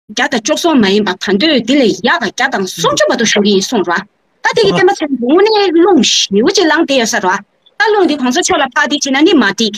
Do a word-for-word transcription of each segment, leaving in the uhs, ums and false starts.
བརྒྱ་དང་བཅུ་གསུམ་མ་ཡིན་པ། ད་དུང་དེ་ལས་ཡག་ག་བརྒྱ་དང་སུམ་ཅུ་བར་དུ་ཞུ་གི་ཡིན་གསུངས་ར། ད་དེ་གི་བསྟན་པ་ཚོ་དངོས་གནས་རླུང་ཞེ་པོ་ཅིག་ལངས་བསྡད་ཡོད་ས་ར། ད་རླུང་འདི་གོང་ས་མཆོག་ལ་ཕར་འདི་བྱས་ན་ནི་མ་འགྲིག་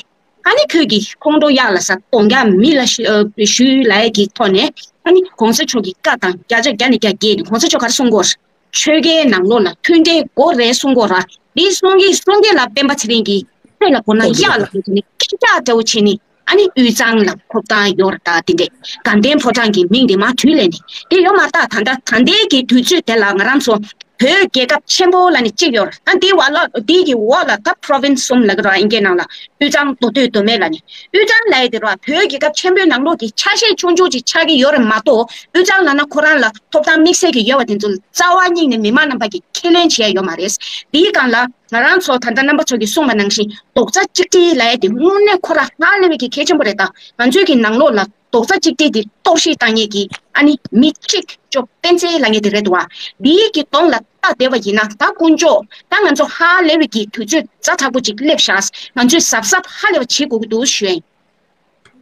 ཨ་ནི་ཁོས་ཀྱི་ཁོང་ཁྲོ་གཡག་ལ་ཟ་གདོང་རྒྱག་མི་ལ་ཞུ་ཨ་ཞུ་ལབ་ཡས་ཀྱི་ཐོག་ནས། ཨ་ནི་གོང་ས་མཆོག་གི་བཀའ་དང་བརྒྱ་ཆ་བརྒྱ་ནས་བརྒྱ་བརྒལ་ནས། གོང་ས་མཆོག་ག་རེ་གསུང་གོ། ཆོལ་ཁའི་ནང་ལོགས་ལ་མཐུན་འབྲེལ་དགོས་རེད་གསུང་གོ་ར། འདི་གསུང་གི་གསུང་གི་ལ་སྤེན་པ་ཚེ་རིང་གིས་ཁོས་ལ་གོ་ན་གཡག་ལ་གོ་ནས་སྐད་ཆ་འདྲ་བོ་བྱས་ནས། ཨ་ནི་དབུས་གཙང་ལ་ཐོབ་ཐང་ཡོད་རེད། ད་དེ་འདྲས་དགའ་ལྡན་ཕོ་བྲང་གི་མིང་དེ་མར་བྲུས་ལས་ནས་དེ་ཡོད་མ་རེད། ད་ད་ད་ལྟའི་གི་དུས་ཚོད་དེ་ལ་ང་རང་ཚོ་བོད་རྒྱལ་ཁབ་ཆེན་པོ་ལབ་ནས་གཅིག་ཡོད་རེད། ད་འདི་བ་ལ་འདི་གི་འོག་ལ་ད་པྲོ་ཝིན་སི་གསུམ་ལབ་ཀྱི་རེད་པ། ཨིན་སྐད་ནང་ལ་དབུས་གཙང་མདོ་སྟོད་མདོ་སྨད་ལབ་ནས། དབུས་གཙང་ལབ་ཡས་དེ་རེད་པ། བོད་རྒྱལ་ཁབ་ཆེན་པོའི་ནང་ལོགས་ཀྱི་ཆ་ཤས་ཆུང་ཆུང་ཅིག་ཆགས་ཀྱི་ཡོད་རེད་མ་གཏོགས། དབུས་གཙང་ལབ་ན་ཁོ་རང་ལ་ཐོབ་ཐང་དམིགས་བསལ་གྱི་ཡོད་པ་དེ་ཚོ་རྩ་བ་ཉིད་ནས་མི་མང་རྣམ་པ་གིས་ཁས་ལེན་བྱས་ཡོད་མ་རེད། དེའི་སྒང་ལ་ང་རང་ཚོ་ད་ལྟ་རྣམ་པ་ཚོ་གིས་གསུངས་པ་ནང་བཞིན་རྡོག་རྩ་གཅིག་སྒྲིལ་ལབ་ཡས་དེ་དངོས་གནས་ཁོ་རང་ཧ་ལས་པའི་གི་གལ་ཆེན་པོ་རེད། ད་ང་ཚོའི་གི་ནང་ལོགས་ལ་རྡོག་རྩ་གཅིག་སྒྲིལ་དེ་གཏོར་བཤིག་བཏང་མཁན་གྱི་ཨ་ནི་མི་གཅིག་ཅོ་སྤེན་ཚེ་ལབ་མཁན་དེ་རེད་འདུག་པ། འདིའི་གི་གདོང་ལ་ལྟ་བསྡད་པ་ཡིན་ན། ད་དཀོན་མཆོག་ད་ང་ཚོ་ཧ་ལས་པའི་གི་དུས་ཚོད་ཛ་དྲག་པོ་ཅིག་སླེབས་ཤག་ང་ཚོས་གཟབ་གཟབ་ཧ་ལས་པ་བྱེད་དགོས་ཀྱི་འདུག་ཞུ་ཡ་ཡིན།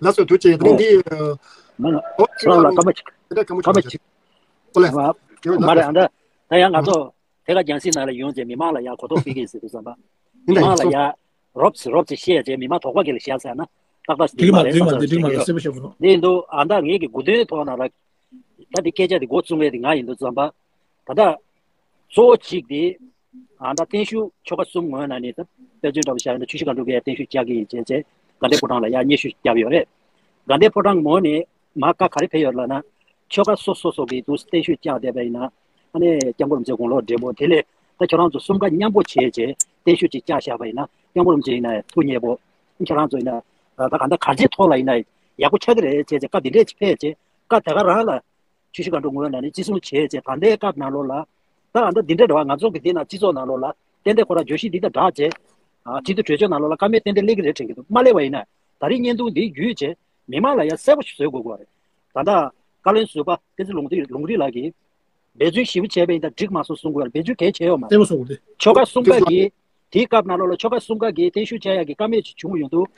ལགས་སོ། ཐུགས་རྗེ་ཆེ། དེ་རིང་འདི་ཨོ་ཁྱེད་རང་ལ་སྐར་མ་གཅིག་དེ་འདྲ་སྐར་མ་སྐར་མ་གཅིག་གཅིག་ཨོ་ལེ། ཨ་ཡོད་མ་རེད། ཨ་འདྲ་ད་ཡང་ང་ཚོ་ཐད་ཀར་རྒྱང་སྲིང་ནང་ལ་ཡོང་བྱས་མི་མང་ལ་ཡང་གོ་རྟོགས་སྤེལ་གྱི་ཡིན་ཟེར་དུས་ཙམ་པ། མི་མང་ལ་ཡང་རོབ་ཙམ་རོབ་ཙམ་བཤད་བྱས་མི་མང་དོགས་པ་སྐྱེ་ལ་བཞག་ཟེར་ན་ཏག་ཏག་འགྲིག་མ་རེད། འགྲིག་མ་རེད། འགྲིག་མ་རེད། སེམས་པ་ཞབས་ཀྱི་ནོ། འདི་འདུག་ཨ་ད་ངེད་ཀྱི་དགུ་སྟོན་ཐོག་ནང་ལ་ད་འདི་སྐད་ཆ་འདི་འགོ་བཙུགས་མཁན་དེ་ང་ཡིན་དུས་ཙམ་པ། ད་ལྟ་གཙོ་བོ་གཅིག་དེ་ཨ་ད་བརྟན་བཞུགས་ཆོལ་ཁ་གསུམ་ངོས་ནས་ནི་ད་དཔེ་མཚོན་འདྲ་བོ་བཞག་ཡིན་ན་ཆུ་བཞི་སྒང་དྲུག་གིས་བརྟན་བཞུགས་བཅག་གི་ཡིན་བྱས་བྱས་དགའ་ལྡན་ཕོ་བྲང་ལ་ཡང་སྙན་ཞུ་བརྒྱབ་ཡོད་རེད། དགའ་ལྡན་ཕོ་བྲང་ངོས་ནས་མར་བཀའ་ག་རེ་ཕེབས་ཡོད་ལབ་ན། ཆོལ་ཁ་སོ་སོ་སོ་གིས་འདུག་བརྟན་བཞུགས་བཅག་བསྡད་པ་ཡིན་ན། ཨ་ནི་སྐྱབས་མགོན་རིན་པོ་ཆེ་དགུང་ལོ་བགྲེས་པོ་དེ་ལས་ད་ཁྱོད་རང་ཚོ་གསུམ་ཀ་མཉམ་པོ་བྱས་བྱས་བརྟན་བཞུགས་ཅིག་བཅག་བཞག་པ་ཡིན་ན། སྐྱབས་མགོན་རིན་པོ་ཆེ་ཡིན་ན་ཐུགས་མཉེས་པོ། ཁྱོད་རང་ཚོ་ཡིན་ན་ད་ག་འདྲ་ག་ཅིའི་ཐོག་ལ་ཡིན་ན་ཡག་པོ་ཆགས་ཀྱི་རེད་བྱས་བྱས་བཀའ་འདི་འདྲས་ཅིག་ཕེབས་བྱས། བཀའ་དེ་ག་རང་ལ་ཆུ་བཞི་སྒང་དྲུག་ངོས་ནས་ནི་བརྩི་སྲུང་བྱས་བྱས། ད་ལྟའི་སྐབས་ནང་ལོགས་ལ་ད་ཨ་ད་འདི་འདྲས་རེད་པ། ང་ཚོ་གི་འདི་ན་སྤྱི་ཚོགས་ནང་ལོགས་ལ་ཏན་ཏན་ཁོ་རང་བརྗོད་གཞི་འདི་དང་སྦྲགས་བྱས། ཨ་སྤྱི་འཐུས་གྲོས་ཆོད་ནང་ལོགས་ལ་བཀའ་མོལ་ཏན་ཏན་སླེབས་ཀྱི་རེད་དྲན་གྱི་འདུག་མ་སླེབས་པ་ཡིན་ན་ད་རེས་བརྙན་ཐུང་འདི་བརྒྱུད་བྱས་མི་མང་ལ་ཡང་གསལ་པོ་ཞིག་བཟོ་དགོས་ཀྱི་རེད། ད་ལྟ་བཀའ་བློན་ཟུར་པ་བསྟན་འཛིན་ལུང་རིགས་ལུང་རིགས་ལགས་ཀྱིས་འབད་བརྩོན་ཞེ་པོ་བྱས་པ་ཡིན་ད་འགྲིག་མ་སོང་གསུང་གི་ཡོད་རེད། འབད་བརྩོན་གལ་ཆེ་ཡོད་མ་རེད། གསལ་པོ་བཟོ་དགོས་རེད། ཆོལ་ཁ་གསུམ་ཀ་གིས་དེའི་སྐབས་ནང་ལོགས་ལ་ཆོལ་ཁ་གསུམ་ཀ་གིས་བརྟན་བཞུགས་བྱ་ཡག་གི་བཀའ་མོལ་ཅིག་བྱུང་ཡོང་དུས།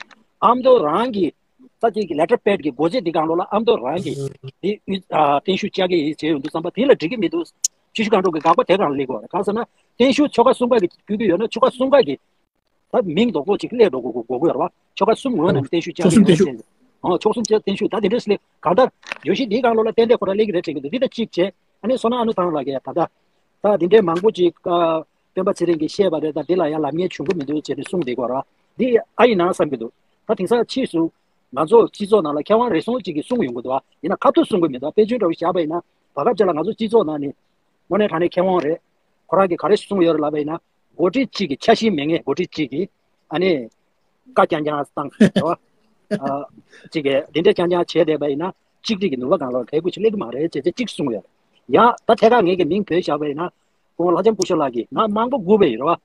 ཨ་མདོ་རང་གི་ས་སྐྱེས་ཀྱི་ལེ་ཊར་པེཌ་གི་སྒོ་འབྱེད་འདི་སྒང་ལོགས་ལ་ཨ་མདོ་རང་གི་འདི་ཨ་བརྟན་བཞུགས་བཅག་གི་ཡིན་བྱས་ཡོང་དུས་ཙམ་པ་དེ་ལ་འགྲིག་གི་མི་འདུག་ཆུ་བཞི་སྒང་དྲུག་གི་དགག་པ་དེ་སྒང་སླེབས་ཀྱི་ཡོད་རེད། གང་ཟེར་ན་བརྟན་བཞུགས་ཆོལ་ཁ་གསུམ་ཀ་གིས་བསྐྱོན་གྱི་ཡོད་ན་ཆོལ་ཁ་གསུམ་ཀ་གིས་ད་མིང་རྡོག་རྡོག་ཅིག་སླེབས་འགྲོ་དགོས་དགོས་ཀྱི་ཡོད་རེད་པ། ཆོལ་ཁ་གསུམ་ངོས་ནས་བརྟན་བཞུགས་བཅག་གི་ཡོད་ཟེར། ཨོ་ཆོལ་གསུམ་བཅས་བརྟན་བཞུགས་ད་དེ་འདྲས་སླེབས་གང་ལྟར་བརྗོད་གཞི་འདིའི་སྒང་ལོགས་ལ་ཏན་ཏན་ཁོ་རང་སླེབས་ཀྱི་རེད་དྲན་གྱི་འདུག་འདི་ལྟ་གཅིག་བྱས། ཨ་ནི་བསོད་ནམས་ཨ་ནུ་ཐང་ལགས་ཀྱིས་ད་ལྟ་ད་འདི་འདྲའི་མང་པོ་ཅིག་ཨ་སྤེན་པ་ཚེ་རིང་གིས་བཤད་པ་རེད། ད་འདི་ལ་ཡང་ལབ་མཁན་བྱུང་གི་མི་འདུག་ཅེས་ནས་གསུངས་བསྡད་ཀྱི་ཡོད་རེད་པ། འདི་ཨ་ཡིན་ན་བསམ་གྱི་འདུག་ད་དེང་སང་ཕྱིས་སུ་ང་ཚོ་སྤྱི་ཚོགས་ནང་ལ་མཁས་དབང་རེ་ཟུང་ཅིག་གིས་གསུངས་ཡོང་གི་འདུག་པ། ཡིན་ན་ཁ་ཐུག་གསུང་གི་མི་འདུག་དཔེ་མཚོན་འདྲ་བོ་བཞག་པ་ཡིན་ན་བར་སྐབས་ཅིག་ལ་ང་ཚོ་སྤྱི་ཚོགས་ནང་ནས་དངོས་གནས་དྲང་གནས་མཁས་དབང་རེད། ཁོ་རང་གིས་ག་རེ་གསུངས་ཡོད་རེད་ལབ་པ་ཡིན་ན། འགོ་ཁྲིད་གཅིག་གིས་ཆ་ཤས་མེད་མཁན་འགོ་ཁྲིད་གཅིག་གིས་ཨ་ནི་བཀའ་རྐྱང་རྐྱང་བཏང་རེད་པ། ཨ་གཅིག་གིས་འདི་འདྲ་རྐྱང་རྐྱང་བྱས་བསྡད་པ་ཡིན་ན་གཅིག་སྒྲིལ་གྱི་ནུས་པ་སྒང་ལ་གལ་དགོས་ཅིག་སླེབས་ཀྱི་མ་རེད་ཅེས་ཅེས་གཅིག་གསུངས་ཡོད། ཡང་ད་ཐད་ཀར་ངེད་ཀྱིས་མིང་བོས་བཞག་པ་ཡིན་ན། ཁོང་ལྷ་ལྕམ་སྐུ་ཞབས་ལགས་ཀྱིས་ང་མང་པོ་སྒུག་པ་ཡིན་རེད་པ།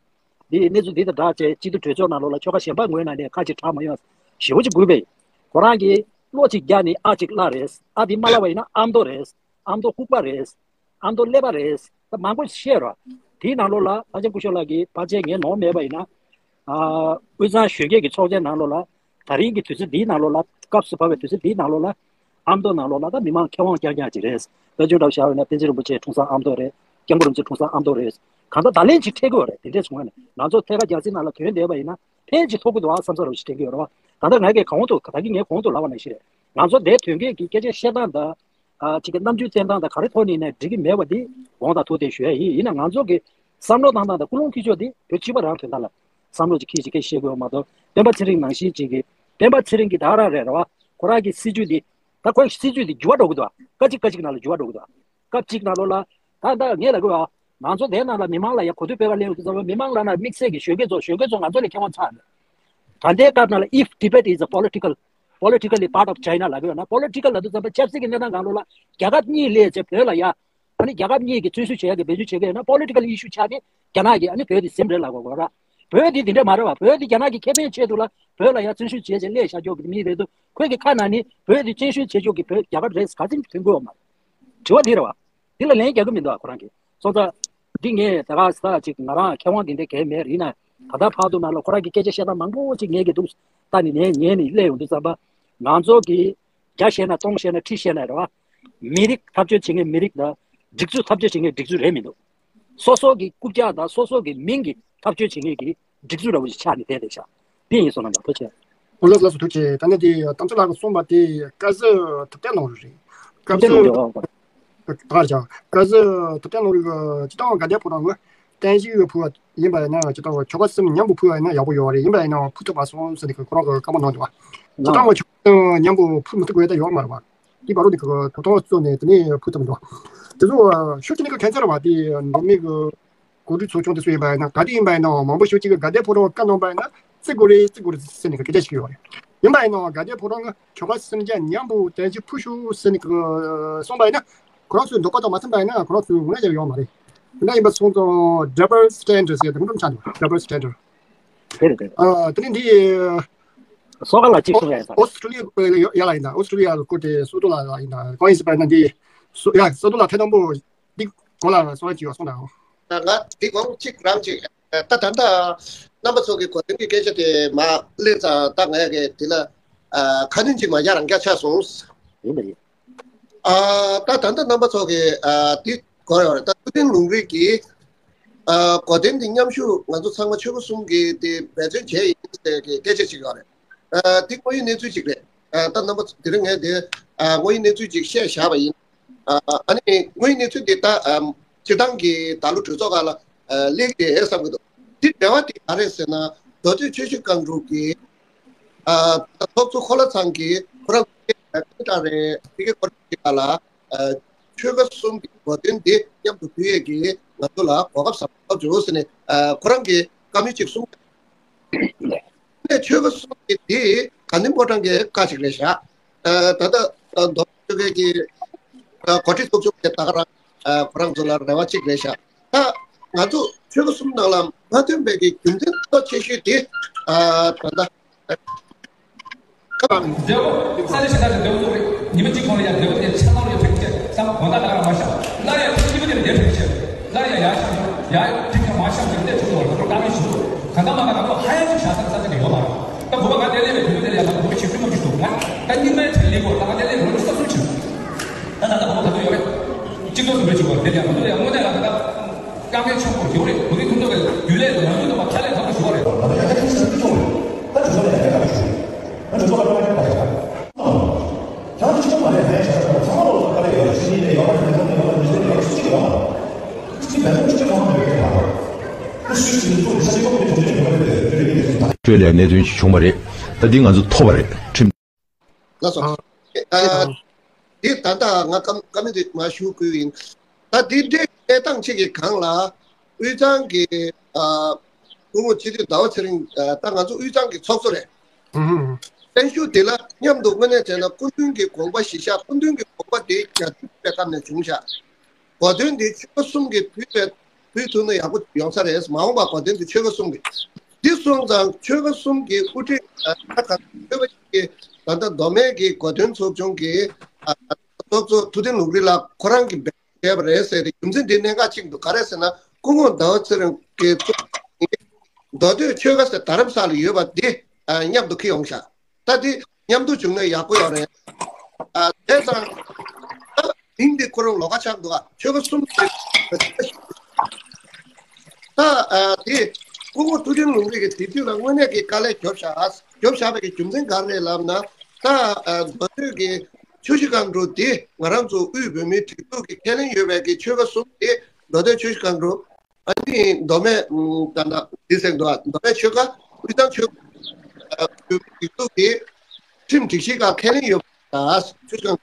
འདི་གནས་ཚུལ་འདི་དང་སྦྲགས་བྱས་སྤྱི་འཐུས་གྲོས་ཚོགས་ནང་ལོགས་ལ་ཆོལ་ཁ་གཞན་པ་ངོས་ནས་ནས་ཁ་ཅིག་གྲགས་མ་ཡོང་ཞེ་པོ་ཅིག་སྒུག་པ་ཡིན། ཁོ་རང་གིས་བློ་གཅིག་རྒྱག་ནས་ཨ་གཅིག་བརླག་རེད། ཨ་འདི་མ་བརླག་པ་ཡིན་ན་ཨ་མདོ་རེད། ཨ་མདོ་ལྐུགས་པ་རེད། ཨ་མདོ་ཀླད་པ་རེད། ད་མང་པོ་བཤད་རོགས། དེའི་ནང་ལོགས་ལ་ལྷ་ལྕམ་སྐུ་ཞབས་ལགས་ཀྱིས་ཕལ་ཆེར་ངས་ནོར་མེད་པ་ཡིན་ན། ཨ་དབུས་གཙང་གཞོན་སྐྱེས་ཀྱི་ཚོགས་ཆེན་ནང་ལོགས་ལ་ད་རིང་གི་དུས་ཚོད་འདིའི་ནང་ལོགས་ལ་སྐབས་སུ་བབས་པའི་དུས་ཚོད་འདིའི་ནང་ལོགས་ལ་ཨ་མདོ་ནང་ལོགས་ལ་ད་མི་མང་མཁས་དབང་རྐྱང་རྐྱང་ཅིག་རེད། དཔེ་མཚོན་འདྲ་བོ་བཞག་པ་ཡིན་ན་བསྟན་འཛིན་རིན་པོ་ཆེ་འཁྲུངས་ས་ཨ་མདོ་རེད། སྐྱབས་མགོན་རིན་པོ་ཆེ་འཁྲུངས་ས་ཨ་མདོ་རེད། གང་ལྟར་བརྡ་ལན་ཅིག་སྤྲད་དགོས་པ་རེད། དེ་འདྲས་སོང་བ་ནས་ང་ཚོ་ཐད་ཀར་རྒྱལ་སྤྱིའི་ནང་ལ་ཐོན་བསྡད་པ་ཡིན་ན་ཕན་ཅིག་ཐོགས་ཀྱི་འདུག་ཨ་བསམ་ས་རུ་ཞིག་དྲན་གྱི་ཡོད་རེད་པ། ད་ལྟ་ང་གིས་གོང་དུ་ད་གིན་ངས་གོང་དུ་ལབ་པ་ནང་བཞིན་རེད། ང་ཚོ་འདིར་ཐོན་མཁན་གྱི་སྐད་ཆ་བཤད་སྟངས་དང་། ཨ་གཅིག་གི་རྣམ་འགྱུར་བསྟན་སྟངས་དང་ག་རེ་ཐོག་ནས་ཡིན་ནའི་འགྲིག་གི་མེད་པ་འདི་དགོངས་དག་ཐུགས་བདེན་ཞུ་ཡ་ཡིན། ཡིན་ན་ང་ཚོ་གི་བསམ་བློ་བཏང་སྟངས་དང་ཀུན་སློང་འཁྱེར་ཕྱོགས་འདི་བོད་སྤྱི་པ་རང་དོན་དག་ལ་བསམ་བློ་ཅིག་འཁྱེར་ཅིག་སྐད་བཤད་དགོས་པ་མ་གཏོགས་སྤེན་པ་ཚེ་རིང་ནང་བཞིན་ཅིག་གི་སྤེན་པ་ཚེ་རིང་གི་ད་རང་རེད་རེད་པ། ཁོ་རང་གི་སྲིད་ཇུས་འདི་ད་ཁོའི་སྲིད་ཇུས་འདི་འགྱུར་བ་འགྲོ་གི་འདུག་ཨ། སྐབས་གཅིག་སྐབས་གཅིག་ནང་ལ་འགྱུར་བ་འགྲོ་གི་འདུག་ཨ། སྐབས་གཅིག་ནང་ལོགས་ལ་ད་ལྟ་ངས་ལབ་དགོས་པ། ང་ཚོ་དེའི་ནང་ལ་མི་མང་ལ་ཡང་གོ་ཐོས་སྤེལ་བ་གླེང་ཡོང་དུས་ཙམ་པ་མི་མང་ལབ་ན་དམིགས་བསལ་གྱི་གཞོན་སྐྱེས་ཚོ་གཞོན་སྐྱེས་ཚོ་ང་ཚོ་ལས་མཁས་དབང་ཚ་རེད། ད་ལྟའི་སྐབས་ནང་ལ་if debate is a political, politically part of China ལབ་ཀྱི་ཡོད་ན་པོ་ལི་ཊི་ཀལ་ལབ་དུས་ཙམ་པ་ཆབ་སྲིད་ཀྱི་གནས་སྟངས་སྒང་ལོགས་ལ་རྒྱལ་ཁབ་གཉིས་སླེབས་བྱས་བོད་ལ་ཡ་ཨ་ནི་རྒྱལ་ཁབ་གཉིས་ཀྱི་བརྩོན་ཤུགས་བྱེད་ཡག་གི་འབད་བརྩོན་བྱེད་ཀྱི་ཡོད་ན་པོ་ལི་ཊི་ཀལ་ཨི་ཤུ་ཆགས་ནས་རྒྱ་ནག་གིས་ཨ་ནི་བོད་དེ་ཟིན་རེད་ལབ་དགོས་དགོས་ར། བོད་དེ་དེ་འདྲ་མ་རེད་བ། བོད་དེ་རྒྱ་ནག་གི་ཁེ་ཕན་ཆེད་དུ་ལ་བོད་ལ་ཡ་བརྩོན་ཤུགས་བྱས་བྱས་སླེབས་བཞག་ཆོག་གི་མི་རེད་འདུག་ཁོས་ཀྱི་ཁ་ནང་ནས་བོད་དེ་བརྩོན་ཤུགས་བྱེད་ཆོག་གི་བོད་རྒྱལ་ཁབ་རེད་ག་ཚོད་ཐོན་གི་ཡོད་མ་རེད། དྲི་བ་འདི་རེད་བ། འདི་ལ་ལན་རྒྱག་གི་མི་འདུག་ཨ་ཁོ་རང་གིས། སོང་ཙང་། འདི་ངས་ད་ག་ས་ཅིག་ང་རང་མཁས་དབང་འདི་འདྲ་གས་མེད་རེད་ན། ད་ལྟ་བར་དུ་ནང་ལ་ཁོ་རང་གི་སྐད་ཆ་བཤད་སྟངས་མང་པོ་ཅིག་ངས་ཀྱི་འདུག་ལྟ་ནས་ནས་ཉན་ནས་སླེབས་ཡོང་དུས་ཙམ་པ། ང་ཚོ་གིས་བརྒྱ་བཤད་ན་སྟོང་བཤད་ན་ཁྲི་བཤད་ན་རེད་བ། མི་རིགས་འཐབ་རྩོད་བྱེད་མཁན་མི་རིགས་དང་། སྒྲིག་འཛུགས་འཐབ་རྩོད་བྱེད་མཁན་སྒྲིག་འཛུགས་རེད་མི་འདུག་སོ་སོ་གི་རྐུབ་བཀྱག་དང་སོ་སོ་གི་མིང་གི་འཐབ་རྩོད་བྱེད་མཁན་གྱི་སྒྲིག་འཛུགས་འདྲ་བོ་ཞིག་ཆགས་ནས་བསྡད་བསྡད་ཤག་དེ་ཡིན་སོང་ན་ཡག་པོ་བྱས། ཨོ་ལགས་སོ། ཐུགས་རྗེ་ཆེ། ད་ནི་དེ་དམ་ཚིག་ལགས་ཀྱིས་གསུངས་པ་དེ་བཀའ་ཟུར་ཐུབ་བསྟན་ལུང་རིགས་རེད། བཀའ་ཐུབ་བསྟན་ལུང་ཟུར་རིགས། ཨོ། ད་ག་རེ་བྱ། བཀའ་ཟུར་ཐུབ་བསྟན་ལུང་རིགས་ཀྱིས་སྤྱིར་བཏང་དགའ་ལྡན་ཕོ་བྲང་གི་བསྟན་བཤིག་ཕུལ་བ་ཡིན་པ་ཡིན་ན། སྤྱིར་བཏང་ཆོལ་ཁ་གསུམ་མཉམ་དུ་ཕུལ་བ་ཡིན་ན་ཡག་པོ་ཡོད་རེད། ཡིན་པ་ཡིན་ན་ཕུལ་ཐུབ་པ་སོང་ཟེར་ནས་ཁོ་རང་གིས་བཀའ་མོལ་གནང་འདུག་བ། སྤྱིར་བཏང་ཆོལ་ཁ་གསུམ་མཉམ་དུ་ཕུལ་མི་ཐུབ་དགོས་ཡ་ད་ཡོད་མ་རེད་བ། འདི་བར་དུ་འདི་གི་ཐོག་ཐོག་བཙུགས་ནས་དེ་ནས་ཕུལ་ཐུབ་མི་འདུག་དེ་ཚོ་ཤུགས་ཆེ་ནས་ག་ཁྱད་མཚར་བ་དེ་མདོ་སྨད་ཀྱི་གོ་སྒྲིག་ཚོགས་ཆུང་དེ་ཚོ་ཡིན་པ་ཡིན་ན། ག་དེ་ཡིན་པ་ཡིན་ན་མང་པོ་ཞིག་གཅིག་གི་དགའ་ལྡན་ཕོ་བྲང་བཀའ་གནང་པ་ཡིན་ན་བརྩི་དགོས་རེད། བརྩི་དགོས་རེད་ཟེར་ནས་གི་སྐད་ཆ་ཞིག་ཡོད་རེད། ཡིན་པ་ཡིན་ན་དགའ་ལྡན་ཕོ་བྲང་གི་ཆོལ་ཁ་སུམ་བརྒྱ་མཉམ་པོ་བསྟན་བཤིག་ཕུལ་ཤོག་ཟེར་ནས་གི་གསུངས་པ་ཡིན་ན། ཁོ་རང་ཚོའི་འདོད་པ་དང་མ་མཐུན་པ་ཡིན་ན་ཁོ་རང་ཚོའི་ངོས་ལེན་བྱེད་ཡ་ཡོད་མ་རེད། དེ་འདྲ་ཡིན་པ་སོང་ཙང་double standard ཟེར་དེ་འདྲ་ཆགས་འདུག double standard། དེ་རེད་དེ། ཨ། དེ་ནས་འདི། སོ་ག་ལ་གཅིག་གསུང་ཡ་ཡིན་ད། ཨོ་སི་ཀྲི་ལི་ཡ་ཡ་ལ་ཡིན་ད། ཨོ་སི་ཀྲི་ལི་ཡ་ལ་སྐོར་དེ་སོ་ཏོ་ལ་ཡིན་ད། གང་ཡིན་ཟེར་བ་ཡིན་ན་འདི་སོ་ཡ་སོ་ཏོ་ལ་ཐེངས་དང་པོ་འདི་གོང་ལ་གསུང་ཡ་ཅིག་ཡོད་གསུངས་དང་། ད་ང་འདི་གོང་གཅིག་རང་ཅིག་ད་ད་ལྟ་རྣམ་པ་ཚོ་གི་གོ་དོན་གྱི་སྐད་ཆ་དེ་མ་གླེང་ཙང་ད་ང་ཡ་གི་དེ་ལ་ཨ་ཁ་སྣོན་ཅིག་མ་རྒྱག་རང་རྒྱག་ཆགས་སོང་། ཡིན་པ་ཡིན། ཨ་ད་ད་ལྟ་རྣམ་པ་ཚོ་གི་ཨ་འདི་གོ་ཡོད་རེད། ད་ཐུབ་བསྟན་ལུང་རིགས་ཀྱིས་ཨ་གོ་དོན་འདི་མཉམ་ཞུགས་ང་ཚོ་ཚང་མ་ཆོལ་ཁ་གསུམ་གྱིས་དེ་འབད་བརྩོན་བྱས་ཡིན་ཟེར་གྱི་སྐད་ཆ་ཞིག་ཡོད་རེད། ཨ་དེ་དངོས་ཡོད་གནས་ཚུལ་ཅིག་རེད། ཨ་ད་རྣམ་པ་དེ་རིང་ངས་དེ་ཨ་དངོས་ཡོད་གནས་ཚུལ་ཅིག་བཤད་བཞག་པ་ཡིན། ཨ་ཨ་ནི་དངོས་ཡོད་གནས་ཚུལ་འདི་ད་ཨ་སྤྱིར་བཏང་གི་ད་ལོ་གྲོས་ཚོགས་ཁག་ལ་ཨ་སླེབས་ཀྱི་རེད་བསམ་གྱི་འདུག་དེ་འབྲེལ་བ་དེ་ག་རེད་ཟེར་ན། མདོ་སྟོད་ཆོས་བཤིག་བཀའ་འགྲུབ་ཀྱིས་ཨ་ད་ཚོགས་གཙོ་ཁོ་ལ་ཚང་གིས་ཁོ་རང་ཚོ་སྐད་རེད་དེ་གའི་སྐོར་གྱི་ཁ་ལ། ཨ་ཆོལ་ཁ་གསུམ་གྱི་གོ་དོན་འདི་མཉམ་དུ་ཕུལ་ཡས་ཀྱི་ང་ཚོ་ལ་གོ་སྐབས་ཟབ་ཐོབ་བྱུང་ཟེར་ནས་ཨ་ཁོ་རང་གིས་བཀའ་མོལ་ཅིག་གསུངས། ནས་ཆོལ་ཁ་གསུམ་གྱི་འདི་དགའ་ལྡན་ཕོ་བྲང་གི་བཀའ་ཅིག་རེད་ཤག་ཨ་ད་ལྟ་ཨ་མདོ་ཆོལ་ཁའི་གི་ཨ་གོ་སྒྲིག་ཚོགས་ཆུང་གི་ད་ག་རང་ཨ་ཁོ་རང་ཚོ་ལ་རེ་བ་ཅིག་རེད་ཤག་ད་ང་ཚོ་ཆོལ་ཁ་གསུམ་ནང་ལ་མ་ཐོན་པའི་གི་རྒྱུ་མཚན་མདོ་ཆེ་ཤོས་དེ་ཨ་ད་ལྟ། མཛད་སྒོ་ས་ཆ་ཞིག་ད་ཆ་མཛད་སྒོ་རེད། ཉི་མ་གཅིག་གོང་ལ་ཡང་མཛད་སྒོ་དེ་ཆ་ཚང་ཡོད་ཐུག་ཆེ་བསམ་དགོངས་དག་ལ་མ་ཤར། སླར་ཡང་ཐུག་ཉི་མ་དེ་ལ་བསྡད་ཐུག་ཆེ། སླར་ཡང་ཡར་ཤར་ཡར་ཐུག་ཆེ་མ་ཤར་གྱི་བསྡད་ཐུག་བར་ཁོ་དཀའ་ངལ་ཞིག་འདུག་གང་ལྟར་མ་གང་ང་ཚོ་ཧ་ཡང་ཅིག་བཞག་ས་ས་ཆ་དེ་ཡོད་མ་རེད། ད་བུ་མ་ང་དེ་ལས་བའི་བུ་མོ་དེ་ལ་ཡང་ང་བུ་མོ་ཞིག་ཐུག་མ་ཐུག་འདུག་ང་ད་སྙིང་མའི་དྲན་ལེགས་གོ་ད་ང་དེ་ལས་ལོ་ཉི་ཤུ་རྩ་གསུམ་ཕྱིན། ད་ད་ལྟ་བུ་མོ་ད་དུང་ཡོད་རེད། གཅིག་ཏུ་ཟུར་ཞུ་བ་དེ་ཡང་ང་ཚོ་ལ་ཡང་དངོས་གནས་ལ་ད་ལྟ་དཀའ་ངལ་ཆེན་པོ་ཞིག་རེད། བོད་རིགས་མཐུན་ཚོགས་ཀྱི་རྒྱུན་ལས་ལ་ནང་ཁུལ་དུ་མ་ཁ་ལས་ཁག་པོ་ཞིག་རེད། ད་ལྟ་ཡང་ཁ་ཆེ་ས་མཐུན་ཚོགས་རེད། ད་དུས་ཚོད་ལ་ཡང་ཁག་པོ་ཞིག་རེད། ད་དུས་ཚོད་ལ་ཁག་པོ་ཞིག་རེད། ཁྱེད་རང་ཚོ་ཆུང་མ་རེད། ཧན་ཞེ་ས་ཚང་མ་ལོ་ཚོད་ཁ་ལས་ཡོད་ལ་ཕྱི་ཉིན་ལས་ཡོད་པ་ཁྱེད་ཚོ་ནས་ཡོད་པ་མི་ཚོ་ནས་ཡོད་པ་སུ་གཅིག་ཡོད་མ་རེད། སུ་གཅིག་བེད་སྤྱོད་གཅིག་གཏོང་མ་ཐུབ་ཡོད་མ་རེད། ཁོ་སུས་ཀྱི་ཚོ་ས་ཆེན་པོ་མི་ཚོ་ཆེན་པོ་རེད། དེ་རེད། དེ་རེད། ལ་གནད་དོན་ཞིག་བྱུང་བ་རེད། ད་འདི་ང་ཚོ་ཐོབ་པ་རེད། ཁྲིམས། ལགས་སོ། ཨ། ཨ། འདི་ད་ལྟ་ང་བཀའ་བཀའ་མོལ་འདི་མར་ཞུ་དགོས་ཡིན། ད་འདི་འདྲའི་གནས་སྟངས་ཅིག་གི་སྒང་ལ་དབུས་གཙང་གི་ཨ་སྐུ་ངོ་སྤྱི་འཐུས་ཟླ་བ་ཚེ་རིང་ཨ་ད་ང་ཚོ་དབུས་གཙང་གི་ཚོགས་གཙོ་རེད། ཨུ་ཧུ། བརྟན་བཞུགས་འདི་ལ་མཉམ་དུ་དངོས་གནས་བྱས་ན་སྐུ་མདུན་གྱི་དགོངས་པ་གཞི་བཞག་སྐུ་མདུན་གྱི་དགོངས་པ་འདི་རྒྱ་ཆེན་པོའི་སྐབས་ནས་བྱུང་བཞག་གོ་དོན་འདི་ཆོལ་ཁ་གསུམ་གྱིས་ཕུལ་བའི་ཕུལ་ཐུབ་ན་ཡག་པོ་ཡོང་ས་རེད། མ་འོངས་པ་གོ་དོན་འདི་ཆོལ་ཁ་གསུམ་གྱི། འདི་སོང་ཙང་ཆོལ་ཁ་གསུམ་གྱི་དབུ་ཁྲིད་ཨ་ད་ག་ཆོལ་ཁ་གཅིག་གི་ད་ལྟ་མདོ་སྨད་ཀྱི་གོ་དོན་ཚོགས་ཆུང་གི་ཨ་ཚོགས་གཙོ་ཐུབ་བསྟན་ལུང་རིགས་ལགས་ཁོ་རང་གིས་འབད་བྱས་པ་རེད་ཟེར་ཏེ་རྒྱུ་མཚན་འདི་གནད་འགག་ཅིག་འདུག་ག་རེ་ཟེར་ན་སྐུ་ངོ་ཟླ་བ་ཚེ་རིང་གིས་གཙོས་མདོ་སྟོད་ཆོལ་ཁ་ཟེར་རྡ་རམ་ས་ལ་ཡོད་པ་འདི་ཨ་མཉམ་དུ་འཁྱེར་ཡོང་ཤག་ད་འདི་མཉམ་དུ་བྱུང་ན་ཡག་པོ་ཡོད་རེད། ཨ་དེ་ཙང་ད་མིང་འདི་ཁོ་རང་ལོགས་ཀ་ཆགས་འདུག་ཨ་ཆོལ་ཁ་གསུམ་གྱི། ད་ཨ་དེ་སྐུ་ངོ་ཐུབ་བསྟན་ལུང་རིགས་ཀྱིས་དེ་དུས་ལ་དངོས་གནས་ཀྱི་དཀའ་ལས་རྒྱོབ་བཞག་རྒྱོབ་བཞག་པའི་གི་རྒྱུ་མཚན་ག་རེ་རེད་ལབ་ན། ད་ཨ་མདོ་སྟོད་ཀྱི་ཆོས་བཤིག་བཀའ་འགྲོ་འདི་ང་རང་ཚོ་དབུས་བོད་མིའི་སྒྲིག་འཛུགས་ཀྱི་ཁས་ལེན་ཡོད་པའི་གི་ཆོལ་ཁ་གསུམ་དེ་མདོ་སྟོད་ཆོས་བཤིག་བཀའ་འགྲོ། ཨ་ནི་མདོ་སྨད་ད་ལྟ་འདི་ཟེར་འདུག་མདོ་སྨད་ཆོལ་ཁ་དབུས་གཙང་ཆོལ་ཁ་སྒྲིག་འཛུགས་ཀྱི་ཁྲིམས་སྒྲིག་གཞི་ཁག་ཁས་ལེན་ཡོད་པ་དང་ཆོས་ཁང་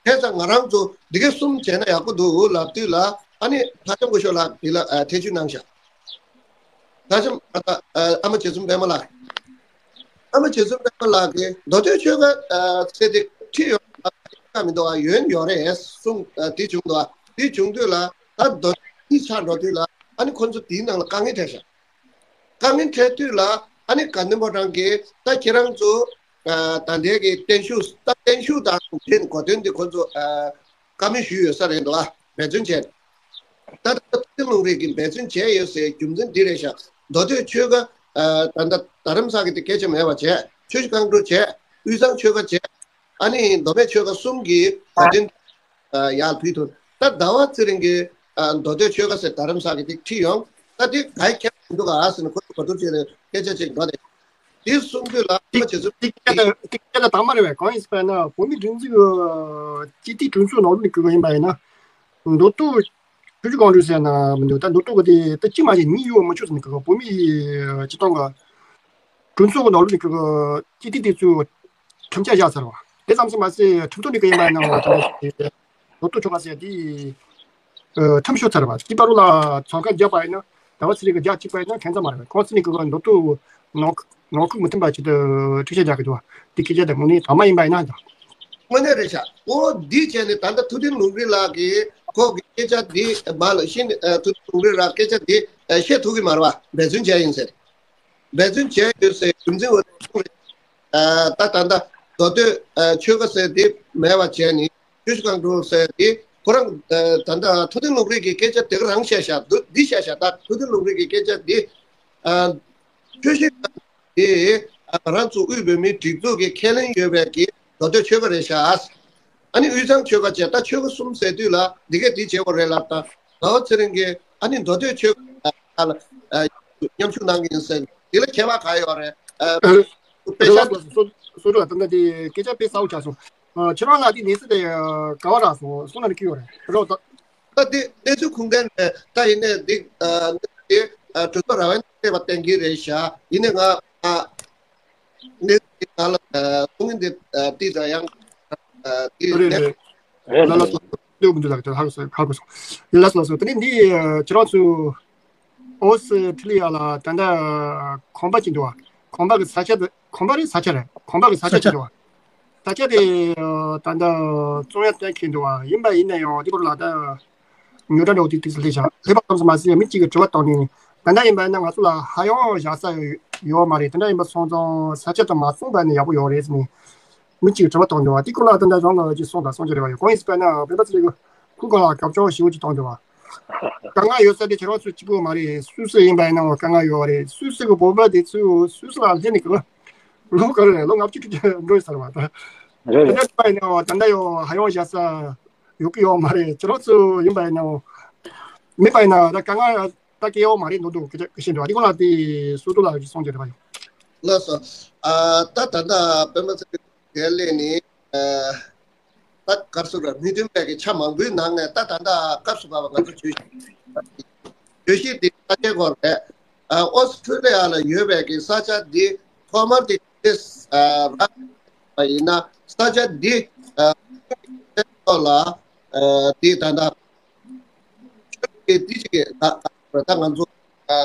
དེ་ཙང་ང་རང་ཚོ་འདི་གའི་གསུམ་བྱས་ན་ཡག་པོ་འདུག་ལབ་དུས་ལ་ཨ་ནི་ལྷ་ལྕམ་སྐུ་ཞབས་ལགས་འདི་ལ་ཨ་ཐེ་བྱུས་གནང་ཤག་ལྷ་ལྕམ་ཨ་ཨ་མ་རྗེ་བཙུན་པད་མ་ལགས། ཨ་མ་རྗེ་བཙུན་པད་མ་ལགས་ཀྱིས་མདོ་སྟོད་ཆོལ་ཁ་ཨ་ཟེར་ཏེ་ཁྲིད་ཡོང་ཡག་མི་འདུག་ཨ་ཡོན་ཡོད་རེད་གསུངས་ཨ་འདི་བྱུང་འདུག་ཨ་འདི་བྱུང་དུས་ལ་ད་མདོ་སྟོད་གཉིས་ཆགས་འགྲོ་དུས་ལ་ཨ་ནི་ཁོ་ཚོ་འདིའི་ནང་ལ་དཀའ་ངལ་འཕྲད་ཤག་དཀའ་ངལ་འཕྲད་དུས་ལ་ཨ་ནི་དགའ་ལྡན་ཕོ་བྲང་གིས་ད་ཁྱེད་རང་ཚོ་ཨ་ད་ལྟའི་གི་བརྟན་བཞུགས་ད་བརྟན་བཞུགས་དང་འབྲེལ་གོ་དོན་འདི་ཁོ་ཚོ་ཨ་བཀའ་མོལ་ཞུས་ཡོད་ས་རེད་འདུག་ཨ་འབད་བརྩོན་བྱས། ད་ལྟ་ཐུབ་བསྟན་ལུང་རིགས་ཀྱིས་འབད་བརྩོན་བྱས་ཡོད་ཟེར་རྒྱུ་མཚན་འདི་རེད་ཤག་མདོ་སྟོད་ཆོལ་ཁ་ཨ་ད་ལྟ་རྡ་རམ་ས་གི་དེ་སྐད་ཆ་མེད་པ་བྱས། ཆོས་བཤིག་བཀའ་འགྲོ་བྱས། དབུས་གཙང་ཆོལ་ཁ་བྱས། ཨ་ནི་མདོ་སྨད་ཆོལ་ཁ་གསུམ་གྱི་གོ་དོན་ ཡར་ཕུལ་ཐུབ། ད་ཟླ་བ་ཚེ་རིང་གིས་མདོ་སྟོད་ཆོལ་ཁ་ཟེར་རྡ་རམ་ས་གི་དེ་ཁྲིད་ཡོང་། ད་དེ་ག་ཡི་ཁྱད་པར་འདུག་ག་ཟེར་ནས་ཁོ་ཚོ་གོ་བསྡུར་བྱས་ནས་སྐད་ཆ་ཅིག་འགྲོ་ནས། དེ་གསུང་དུས་ལ་ཁོ་ཅེ་ཚོ་དེ་སྐད་ཆ་དེ་སྐད་ཆ་དང་མ་རེད་པས། གང་ཡིན་ཟེར་བ་ན་བོད་མི་སྒྲིག་འཛུགས་སྤྱི་འཐུས་གྲོས་ཚོགས་ནང་ལོགས་ནས་བསྐོས་པ་ཡིན་པ་ཡིན་ན། མདོ་སྟོད་ཆོས་བརྒྱུད་ཀོང་སྒྲིག་ཟེར་ན་མི་འདུག་ད་མདོ་སྟོད་གི་དེ་ད་གཅིག་མ་གཅིག་མི་ཡོད་མི་ཆོག་ཟེར་ནས་བོད་མི་སྤྱི་བཏང་གི་གྲོས་ཚོགས་ཀྱི་ནང་ལོགས་ནས་ཀྱི་སྤྱི་འཐུས་དེ་ཚོས་ཁྲིམས་ཆད་བཞག་ཚར་བ། དེ་ཙམ་ཞིག་མ་ཟད་ཁྲིམས་ཐོག་ནས་ཀྱི་ཡིན་པ་ཡིན་ན་དེ་འདྲ་ཞིག་མདོ་སྟོད་ཆོལ་ཁ་ཟེར་དེ་ཁྲིམས་ཤོར་ཚར་བ། སྐྱིད་པ་རུ་ལ་ཚོགས་ཁང་བརྒྱབ་པ་ཡིན་ན་ཟླ་བ་ཚེ་རིང་གི་རྒྱག་གཅིག་པ་ཡིན་ན་ཁྱད་མཚར་མ་རེད། ཁོང་ཚོ་ནས་ཀྱི་མདོ་སྟོད་ནང་ནང་ཁུལ་མི་མཐུན་པ་ཅིག་ཏུ་འཁྲུག་ཆ་རྒྱག་གི་འདུག་བ། དེ་སྐད་ཆ་དེ་དངོས་གནས་དྲང་མ་ཡིན་པ་ཡིན་ན་ཀྱང་། དངོས་གནས་རེད་ཤག་འོ་འདི་བྱས་ནས་ད་ལྟ་ཐུབ་བསྟན་ལུང་རིགས་ལགས་ཀྱིས་ཁོ་གི་སྐད་ཆ་འདི་མ་ལ་ཤི་ནས་ཐུབ་བསྟན་ལུང་རིགས་ལགས་སྐད་ཆ་འདི་བཤད་ཐུབ་ཀྱི་མ་རེད་བ། འབད་བརྩོན་བྱས་ཡིན་ཟེར། འབད་བརྩོན་བྱས་ཡོད་ཟེར་རྒྱུ་མཚན་འོ་དེ་རེད། ད་ད་ལྟ་མདོ་སྟོད་ཆོལ་ཁ་ཟེར་འདི་མེད་པ་བྱས་ནས་ཆོས་བཞིན་སྒང་དྲུག་ཟེར་འདི་ཁོ་རང་ད་ལྟ་ཐུབ་བསྟན་ལུང་རིགས་ཀྱི་སྐད་ཆ་དེ་ག་རང་བཤད་ཤག་འདི་བཤད་ཤག་ད་ཐུབ་བསྟན་ལུང་རིགས་ཀྱི་སྐད་ཆ་འདི་ཆོས་བཞིན་སྒང་དེ་ང་རང་ཚོ་དབུས་བོད་མིའི་སྒྲིག་འཛུགས་ཀྱི་ཁས་ལེན་ཡོད་པའི་གི་མདོ་སྟོད་ཆོལ་ཁ་རེད་ཤག་ཨ་ནི་དབུས་གཙང་ཆོལ་ཁ་བྱས་ད་ཆོལ་ཁ་གསུམ་ཟེར་དུས་ལ་འདི་གས་འདི་བྱེད་དགོས་རེད་ལབ། ད་ཟླ་བ་ཚེ་རིང་གིས་ཨ་ནི་མདོ་སྟོད་ཆོལ་ཁ་ལ་མཉམ་ཞུགས་གནང་གི་ཡིན་ཟེར། འདི་ལ་ཁྱད་པར་ག་ཡོད་རེད། དཔེ་ཆ་སོ་སོ་ལ་ད་ལྟ་དེ་སྐད་ཆ་དཔེ་གསལ་པོ་ཆགས་སོང་། ཁྱེད་རང་ལ་དེ་གནས་ཚུལ་དེ་ག་བ་རག་སོང་གསུང་ན་ནི་ཁྱི་ཡོད་རེད་རོགས་ད། ད་དེ་གནས་ཚུལ་ཁུངས་ལྡན་རེད། ད་ཡིན་ནས་འདི་གནས་ཚུལ་དེ་གྲོས་ཚོགས་ར་བའི་ནང་སླེབས་པ་གཏན་འཁེལ་རེད་ཤག་ཡིན་ནས་ང་གནས་ཚུལ་དེ་ང་ལ་གསུང་གི་འདི་དེ་ད་ཡང་དེ་རེད་རེད། ལ་ལ་སོ་སོ་འདི་ཧ་གོ་སོང་། ལ་སོ་སོ་དེ་ནས་འདི་ཁྱེད་རང་ཚོ་ཨོ་སི་ཁྲི་ལི་ཡ་ལ་ད་ལྟ་ཁང་པ་ཅིག་འདུག་བ། ཁང་པ་གི་ས་ཆ་དེ་ཁང་པ་རེད་ས་ཆ་རེད། ཁང་པ་གི་ས་ཆ་ཅིག་འདུག་བ། ས་ཆ་དེ་ད་ལྟ་བཙོང་ཡ་གཏན་འཁེལ་འདུག་བ། ཡིན་པ་ཡིན་ན་ཡང་དེ་སྐོར་ལ་ད་ཉོ་གྲྭ་འདྲ་བོ་དེ་དུས་སུ་སླེབས་ཤག་སླེབས་པ་ཙམ་དུ་མ་ཟད་མི་གཅིག་གིས་དྲི་བ་བཏང་ནས་ད་ལྟ་ཡིན་པ་ཡིན་ན་ང་ཚོ་ལ་ཧ་ཡང་བཞག་ས་ཡོད་མ་རེད། དེ་འདྲ་ཡིན་པ་སོང་ཙང་ས་ཆ་དེ་མ་བཙོང་པ་ནས་ཡག་པོ་ཡོད་རེད་ཟེར་ནས། མི་གཅིག་གིས་དྲི་བ་བཏང་འདུག་བ། དེ་སྐོར་ལ་ད་ལྟ་རང་ལ་ཅིག་གསུངས་དང་གསུང་རྒྱུ་རེ་བ་ཡོད། གང་ཡིན་ཟེར་བ་ན་བོད་པ་ཚོ་ལ་ཁུ་གང་ལ་རྒྱབ་ལྗོངས་ཞེ་པོ་ཅིག་གཏོང་འདུག་བ། དཀའ་ངལ་ཡོད་ས་དེ་ཁྱེད་རང་ཚོ་གཅིག་པོ་མ་རེད། སུད་སི་ཡིན་པ་ཡིན་ནའང་དཀའ་ངལ་ཡོད་རེད། སུད་སི་གི་བོད་པ་དེ་ཚོས་སུད་སི་ལ་སླེབས་ནས་གི་ལོ་ག་རེ་རེད། ལོ་ལྔ་བཅུ་དྲུག་ཅུ་འགྲོ་ཡོད་ས་རེད་བ། ད་རེད་ད་རེད། ལྟ་ཡིན་ནའང་ད་ལྟ་ཡང་ཧ་ཡང་བཞག་ས་ཡོད་གི་ཡོད་མ་རེད། ཁྱེད་རང་ཚོ་ཡིན་པ་ཡིན་ནའང་མེད་པ་ཡིན་ན་ད་དཀའ་ངལ་ད་སྐྱེ་ཡོད་མ་རེད་འདུག་འདུག་གི་ཤེས་འདུག་བ། དེ་ཁོ་ན་དེ་སུ་ཏུ་ལ་གི་གསུང་རྒྱུ་རེ་བ་ཡོད། ལགས་སོ། ཨ་ད་ད་ལྟ་པད་མ་ཚེ་རིང་གིས་སླེབས་ནས་ཨ་ད་གར་སོང་ར་མི་མཐུན་པའི་གི་ཆ་མང་པོའི་ནང་ནས་ད་ད་ལྟ་སྐབས་སུ་བབས་པ་ང་ཚོ་བརྗོད་གཞི་བརྗོད་གཞི་འདི་ས་ཆའི་སྐོར་རེད། ཨ་ཨོ་སི་ཁྲུ་ལི་ཡ་ལ་ཡོད་པའི་གི་ས་ཆ་འདི་ཐོག་མར་དེ་ཨ་རག་པ་ཡིན་ན་ས་ཆ་འདི་ཨ་ཐོག་ལ་ཨ་དེ་ད་ལྟ་ཆོས་ཀྱི་དེ་ཅིག་གི་ད་ད་ང་ཚོ་ཨ་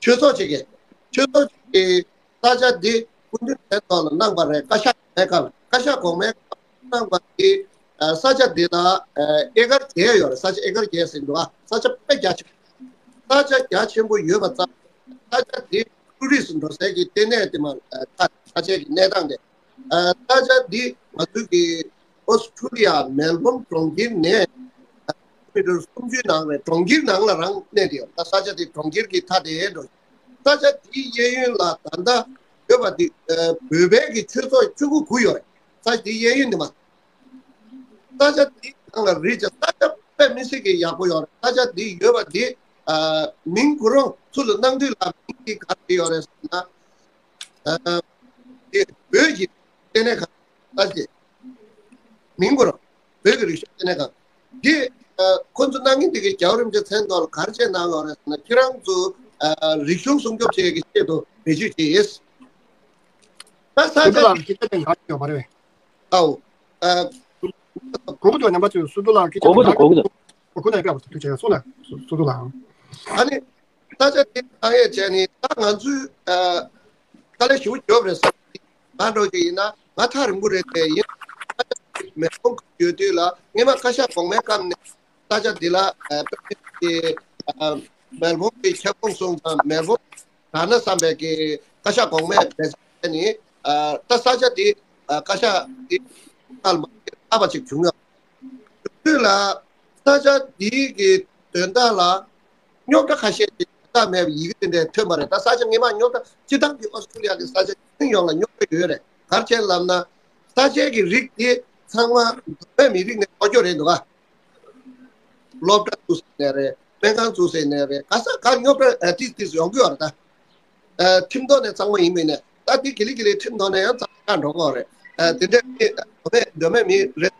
ཆོས་ཚོགས་ཅིག་གི་ཆོས་ཚོགས་ཅིག་གི་ས་ཆ་འདི་སྐུ་མདུན་མཚན་ཐོག་ལ་གནང་བ་རེད། བཀའ་ཤག་གོང་མའི་སྐབས། བཀའ་ཤག་གོང་མའི་སྐབས་གནང་བ་འདི་ཨ་ས་ཆ་འདི་ལ་ཨ་ཨེ་ཀར་བརྒྱད་ཡོད་རེད། ས་ཆ་ཨེ་ཀར་བརྒྱད་ཟིན་འདུག་ཨ་ས་ཆ་དཔེ་རྒྱ་ཆེ། ས་ཆ་རྒྱ་ཆེན་པོ་ཡོད་པ་ཙམ་ས་ཆ་འདི་ཊུ་རི་སི་འགྲོ་སའི་གི་ལྟེ་གནས་དེ་མ་ཨ་ས་ཆའི་གི་གནས་སྟངས་དེ། ཨ་ས་ཆ་འདི་ང་ཚོའི་གི་ཨོ་སི་ཁྲུ་ལི་ཡ་མེལ་བོན་གྲོང་ཁྱེར་ནས་མི་ཊར་སུམ་ཅུའི་ནང་རེད། གྲོང་ཁྱེར་ནང་ལ་རང་གནས་དེ་ཡོད། ད་ས་ཆ་དེ་གྲོང་ཁྱེར་གྱི་མཐའ་དེ་འགྲོ། ས་ཆ་དེའི་གཡས་གཡོན་ལ་ད་ལྟ་ཡོད་པ་དེ་ཨ་བོད་པའི་གི་ཆོས་ཚོགས་ཆོས་ཁུག་དགུ་ཡོད་རེད། ས་ཆ་དེའི་གཡས་གཡོན་དེ་མ། ས་ཆ་དེའི་ནང་ལ་རེད་ཅེ། ས་ཆ་དཔེ་མི་སྲིད་ཀྱི་ཡག་པོ་ཡོད་རེད། ས་ཆ་དེ་ཡོད་པ་དེ་ཨ་མིང་ཁོ་རང་ཚུར་ལ་གནང་དུས་ལ་མིང་དེ་ག་རེ་ཡོད་རེད་ཟེར་ན། ཨ་དེ་བོད་ཀྱི་ལྟེ་གནས་ཁང་ལྟ་ཅེ། མིང་ཁོ་རང་བོད་ཀྱི་རིག་གཞུང་ལྟེ་གནས་ཁང་། འདི་ཨ་ཁོ་ཚོ་གནང་མཁན་དེ་གའི་རྒྱལ་བ་རིན་པོ་ཆེ་མཚན་ཐོག་ལ་ག་རེ་བྱས་གནང་ཡོད་རེད་ཟེར་ན། ཁྱེད་རང་ཚོ་ཨ་རིག་གཞུང་སྲུང་སྐྱོབ་བྱེད་ཀྱི་ཆེད་དུ་བེད་སྤྱོད་བྱས་ཡོད། ད་ས་ཆ་ལ་སྐད་ཆ་དེ་ག་ཡོད་མ་རེད། ཨའོ། ཨ་གོ་གི་འདུག་རྣམ་པ་ཚོས་སུ་དུ་ལ་སྐད་ཆ་གོ་གི་འདུག་གོ་གི་འདུག་གོ་གི་འདུག་གོ་གི་འདུག་ཡ་སོ་ན་སུ་དུ་ལ། ཨ་ནི། ས་ཆ་དེ་ཐག་ཡས་བྱས་ནས་ད་ང་ཚོའི་ཨ་དཀའ་ལས་ཞེ་པོ་བརྒྱབ་རེད་ཟེར། ང་འདྲ་བོ་ཅིག་ཡིན་ན་ང་ཐག་རིང་པོ་རེད་དེ་ཡིན། མེ་ལོང་གི་ཡོད་དུས་ལ་སྔས་མ་བཀའ་ཤག་གོང་མའི་སྐབས་ནས་ས་ཆ་འདི་ལ་ཨ་དཔེ་དེ་ཨ་མེལ་བོན་གྱི་ཁྱབ་ཁོངས་སོང་ཙང་མེལ་བོན་དྲག་ན་བསམ་པའི་གི་བཀའ་ཤག་གོང་མས་འབད་བརྩོན་བྱས་ནས་ཨ་ད་ས་ཆ་འདི་ཨ་བཀའ་ཤག་འདི་ཁ་ལ་མ་ལྷག་པ་ཅིག་བྱུང་ཡོད། དུས་ལ་ས་ཆ་འདི་གི་དོན་དག་ལ། རྙོག་དྲ་ཁ་ཤས་ཅིག་ད་མེད་པའི་ཡི་གེ་དེ་འདྲའི་ཐོན་པ་རེད། ད་ས་ཆ་སྔས་མ་རྙོག་དྲ་སྤྱི་བཏང་གི་ཨོ་སི་ཁྲུ་ལི་ཡ་གི་ས་ཆ་ཁྱོན་ཡོངས་ལ་རྙོག་དྲ་ཡོད་རེད། ག་རེ་བྱས་ལབ་ན། ས་ཆའི་གི་རིགས་དེ་ ཚང་མ་མདོ་སྨད་མི་རིགས་ནས་གོ་རྒྱུ་རེད་འདུག་ག་སློབ་གྲྭ་བཙུགས་ཟེར་ནས་རེད། སྨན་ཁང་བཙུགས་ཟེར་ནས་རེད། ག་ས་ག་རྙོག་དྲ་ཨ་ཏིས་ཏིས་ཡོང་གི་ཡོད་རེད་ད། ཨ་ཁྲིམས་ཐོག་ནས་ཚང་མ་ཡིན་མིན་ནས་ད་དེ་གི་ལི་གི་ལི་ཁྲིམས་ཐོག་ནས་ཡང་ཚང་མ་འགྲོ་གི་ཡོད་རེད། ཨ་དེ་འདྲའི་མི་མདོ་སྨད་མདོ་སྨད་མི་རེད་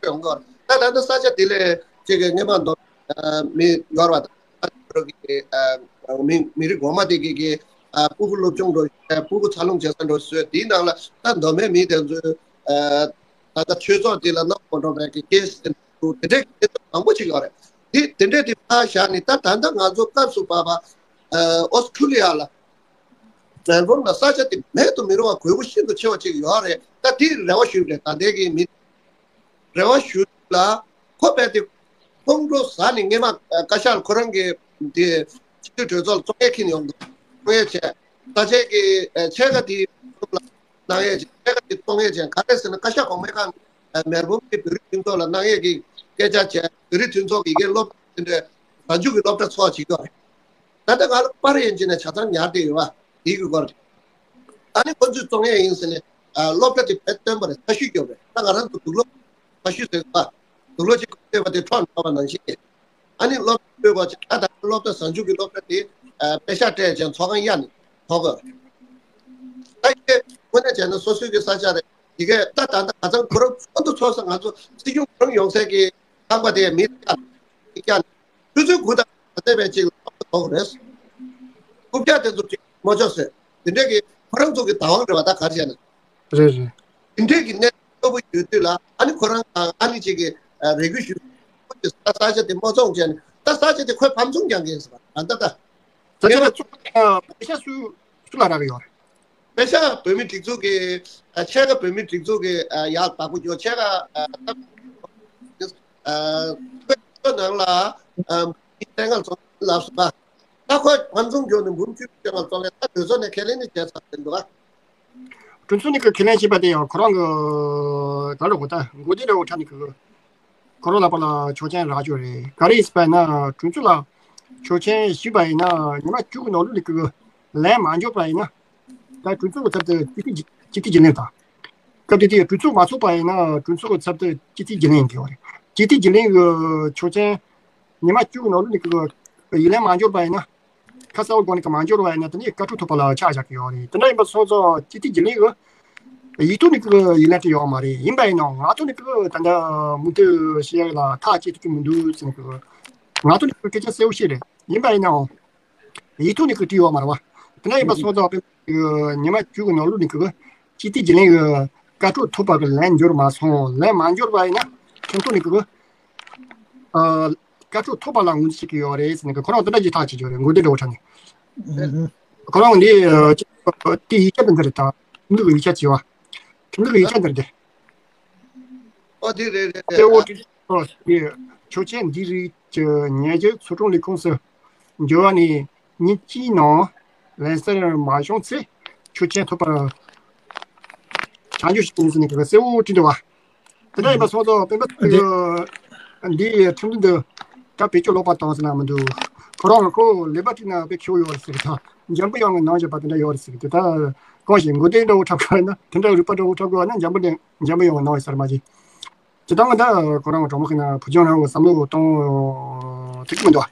ཡོང་གི་ཡོད་རེད། ད་ད་ལྟ་ས་ཆ་དེ་ལས་ཅིག་གི་སྔོན་མ་མདོ་ཨ་མི་ཡོད་རེད་བ། ད་ཨ་གི་ཨ་མི་མི་རིགས་གོང་མ་དེ་གི་གི་ཨ་སྤུ་གུ་སློབ་སྦྱོང་འགྲོ་སྤུ་གུ་འཚར་ལོངས་བྱེད་ས་འགྲོ་བཟོས་དེའི་ནང་ལ་ད་མདོ་སྨད་མི་དེ་ཚོའི་ཨ་ད་ལྟ་ཆོས་ཚོགས་དེ་ལ་གནང་མ་འགྲོ་བའི་གི་ཀེ་སི་དེ་འདྲ་དེ་འདྲའི་གི་གནས་ཚུལ་མང་པོ་ཅིག་ཡོད་རེད། དེ་དེ་འདྲའི་དེ་ཕར་བཞག་ནས་ད་ད་ལྟ་ང་ཚོ་སྐབས་སུ་བབས་པ་ཨ་ཨོ་སི་ཁྲུ་ལི་ཡ་ལ་མེལ་བོན་ལ་ས་ཆ་དེ་མེད་དུ་མི་རུང་བ་དགོས་མཁོ་ཤིན་ཏུ་ཆེ་བ་ཅིག་ཡོད་རེད། ད་དེ་རེ་བ་ཞུས་རེད། ད་ལྟའི་གི་མི་རེ་བ་ཞུས་ལ་ཁོ་རྦད་དེ་ཁོང་ཁྲོ་ཟ་ནས་སྔས་མ་བཀའ་ཤག་ཁོ་རང་གི་དེ་སྤྱི་འཐུས་གྲོས་ཚོགས་ལ་བཙོང་ཡས་ཁྱེར་ཡོང་གི་བཙོང་ཡས་བྱས་ས་ཆའི་གི་ཕྱེད་ཀ་དེ་ལ་གནང་ཡས་བྱས་ཕྱེད་ཀ་དེ་བཙོང་ཡས་བྱས་ག་རེ་ཟེར་ན་བཀའ་ཤག་གོང་མའི་ཁང་མེལ་བོན་གྱི་བོད་རིགས་མཐུན་ཚོགས་ལ་གནང་ཡས་ཀྱི་སྐད་ཆ་བྱས། བོད་རིགས་མཐུན་ཚོགས་ཀྱི་ཡི་གེ་སློབ་གྲྭ་དེ་འདྲའི་གཟའ་མཇུག་གི་སློབ་གྲྭ་ཚོགས་བྱེད་ཀྱི་ཡོད་རེད། ད་ལྟ་ང་ལ་པར་ཡན་ཆད་ནས་ཆ་ཚང་ཉར་བསྡད་ཡོད་པ་དེའི་གི་སྐོར་རེད། ཨ་ནི་ཁོ་ཚོས་བཙོང་ཡས་ཡིན་ཟེར་ནས་ཨ་སློབ་གྲྭ་དེ་བེད་སྟོན་པ་རེད། ཚ་ཤུས་སྐྱོབ་རེད། ད་ང་རང་ཚོ་དུག་སློག་ཚ་ཤུས་ཟེར་བ་དུག་སློག་ཅིག་བཀོལ་བ་དེ་འཕྲོག་འགྲོ་བ་ནང་བཞིན་ཨ་ནི་སློབ་གྲྭ་སྤོས་པ་ཅིག་ད་ད་སློབ་གྲྭ་གཟའ་མཇུག་གི་སློབ་གྲྭ་དེ་ཨ་པེ་ཤག་སྤྲད་བྱས་ཚོགས་ཁང་གཡར་ནས་ཐོག་གི་ད་ཡི་གེ་དངོས་གནས་བྱས་ན་སོ་སོའི་གི་ས་ཆ་རེད། ཡི་གེ་ད་ད་ད་ང་ཚང་ཁོ་རང་ཚོ་ཚོགས་ས་ང་ཚོ་སྲིད་སྐྱོང་ཁོ་རང་ཡོང་སའི་གི་ཁང་པ་དེ་མི་བཀྱག་བཀྱག་ཆུ་ཚོད་དགུ་དང་ཟླ་བའི་གཅིག་ལ་ཐོག་རེད། རྐུབ་བཀྱག་དེ་ཚོ་གཅིག་མ་ཆོག་ཟེར། དེ་འདྲས་ཀྱི་ཁོ་རང་ཚོ་གི་བདག་དབང་རེད་བ། ད་ག་རེ་བྱས་ན། རེད་རེད། དེ་འདྲས་ཀྱི་གནས་སྟོབས་པོ་ཡོད་དུས་ལ་ཨ་ནི་ཁོ་རང་དང་ཨ་ནི་གཅིག་གི་རེ་སྐུལ་ཞུ། ད་ས་ཆ་དེ་མ་བཙོང་བྱས་ནས་ད་ས་ཆ་དེ་ཁོས་ཕམ་ཚོང་རྒྱག་གི་ཡིན་ཟེར་བ་ད་ད་ད། ས་ཆ་ལ་བཙོང་ཨ་པེ་ཤག་སུ་སུ་ལ་རག་གི་ཡོད་རེད། པེ་ཤག་བོད་མི་སྒྲིག་འཛུགས་ཀྱི་ཨ་ཕྱེད་ཀ་བོད་མི་སྒྲིག་འཛུགས་ཀྱི་ཨ་ཡག་བདག་པོ་ཡོད་ཕྱེད་ཀ་ཨ་ཨ་ཁོའི་ནང་ལ་ཨ་མི་སྟེང་ལ་ཚོང་ལབ་སོང་ད། ད་ཁོས་ཕམ་ཚོང་རྒྱག་ནས་འབུམ་བཅུ་སྟེང་ལ་ཚོང་ལས་ད་གྲོས་ཚོགས་ནས་ཁས་ལེན་ནས་བྱས་ཚར་ཟིན་འདུག་ཨ། གྲོས་ཚོགས་ནས་ཁས་ལེན་བྱས་པ་དེ་ཡང་ཁོ་རང་གི་ག་ལ་གོ་ད་མགོ་བདེ་འདྲ་བོ་ཁྲ་ནས་གི་ཁོ་རང་ལག་པ་ལ་ཆོག་མཆན་རག་ཆོག་རེད། ག་རེ་ཡིན་ཟེར་བ་ན་གྲོས་ཚོགས་ལ་ཆོག་མཆན་ཞུས་པ་ཡིན་ན་ཉི་མ་བཅུ་གི་ནང་ལོགས་ནས་གི་ལན་མ་འབྱོར་བ་ཡིན་ན། ད་གྲོས་ཚོགས་ཀྱི་ཚབ་ཏུ་སྤྱི་འཐུས་སྤྱི་འཐུས་རྒྱུན་ལས་དང་། སྐབས་དེ་དུས་གྲོས་ཚོགས་མ་ཚོགས་པ་ཡིན་ན་གྲོས་ཚོགས་ཀྱི་ཚབ་ཏུ་སྤྱི་འཐུས་རྒྱུན་ལས་ཡིན་དགོས་པ་རེད། སྤྱི་འཐུས་རྒྱུན་ལས་ཀྱི་ཆོག་མཆན་ཉི་མ་བཅུ་གི་ནང་ལོགས་ནས་ཀྱི་ཡིག་ལན་མ་འབྱོར་བ་ཡིན་ན། ཁ་གསལ་བོ་སྒོ་ནས་ཀྱི་མ་འབྱོར་བ་ཡིན་ན་དེ་ནས་བཀའ་འཁྲོལ་ཐོབ་པ་ལ་ཆ་བཞག་གི་ཡོད་རེད། དེ་འདྲ་ཡིན་པ་སོང་ཙང་སྤྱི་འཐུས་རྒྱུན་ལས་ཀྱི་ཡིག་ཐོག་ནས་ཀྱི་ཡིག་ལན་དེ་ཡོད་མ་རེད། ཡིན་པ་ཡིན་ནའང་ངག་ཐོག་ནས་ཀྱི་ད་ལྟ་མུ་མཐུད་བཤད་ཡག་ལ་ཐག་བཅད་ཐུབ་ཀྱི་མི་འདུག་ཟེར་ནས་ཀྱི་ངག་ཐོག་ནས་ཀྱི་སྐད་ཆ་གསལ་བོ་བཤད་རེད། ཡིན་པ་ཡིན་ནའང་། ཡིག་ཐོག་ནས་ཀྱི་བྲིས་ཡོད་མ་རེད་བ། དེ་འདྲ་ཡིན་པ་སོང་ཙང་ཉི་མ་བཅུ་གི་ནང་ལོགས་ནས་ཀྱི་སྤྱི་འཐུས་རྒྱུན་ལས་ཀྱི་བཀའ་འཁྲོལ་ཐོབ་པ་གི་ལན་འབྱོར་མ་སོང་། ལན་མ་འབྱོར་བ་ཡིན་ན་ཁྲིམས་ཐོག་ནས་ཀྱི་ཨ་བཀའ་འཁྲོལ་ཐོབ་པ་ལ་ངོས་འཛིན་བྱེད་ཀྱི་ཡོད་རེད་ཟེར་ནས་ཀྱི་ཁོ་རང་དེ་འདྲ་ཅིག་ཐག་བཅད་ཀྱི་ཡོད་རེད། མགོ་བདེ་འདྲ་བོ་ཆགས་ནས། ཁོ་རང་འདི་ཨ་དེ་ཡིག་ཆ་དེ་འདི་རེད་ད། ཁྲིམས་ལུགས་ཀྱི་ཡིག་ཆ་བྱས་བ། ཁྲིམས་ལུགས་ཀྱི་ཡིག་ཆ་འདི་རེད་དེ། ཨོ་དེ་རེད་རེད་རེད། གསལ་བོ་ཨ། བྲིས་ཨོ་དེ་ཆོག་མཆན་འདི་རིགས་ཀྱི་ཉེས་འགེལ་ཚོགས་དྲུང་ལས་ཁུངས་སུ་འབྱོར་བ་ནས་ཉིན་གཅིག་ནང་ལན་གསལ་མ་བྱུང་ཚེ་ཆོག་མཆན་ཐོབ་པར་བྱ་རྒྱུ་ཞིག་ཡིན་ཟེར་ནས་གསལ་བོ་བྲིས་འདུག་བ། དེ་འདྲ་ཡིན་པ་སོང་ཙང་སྤེན་པ་ཚེ་རིང་འདིའི་ཁྲིམས་མཐུན་དུ་ད་བེད་སྤྱོད་ལོག་པ་བཏང་ཟེར་ན་མི་འདུག་ཁོ་རང་ཁོ་ལེགས་པ་བྲིས་ན་དཔེ་ཁྱོ་ཡོད་རེད་ཟེར་གི་ད། འཇམ་པོ་ཡོང་གི་ནང་བཞིན་པ་དེ་འདྲ་ཡོད་རེད་ཟེར་གི་དེ་ད་གང་ཞིག་མགོ་བདེ་འདྲ་བོ་འཁྲབ་དགོས་ན་དེ་འདྲ་རིག་པ་འདྲ་བོ་འཁྲབ་དགོས་ན་འཇམ་པོ་འདྲ་འཇམ་པོ་ཡོང་གི་ནང་བཞིན་ཟེར་མ་གྱིས། སྤྱིར་བཏང་ད་ཁོ་རང་གྲོགས་མོ་ཁྱེད་ན་བུ་ཆུང་རང་གི་བསམ་བློ་གཏོང་ཐུབ་ཀྱི་མི་འདུག་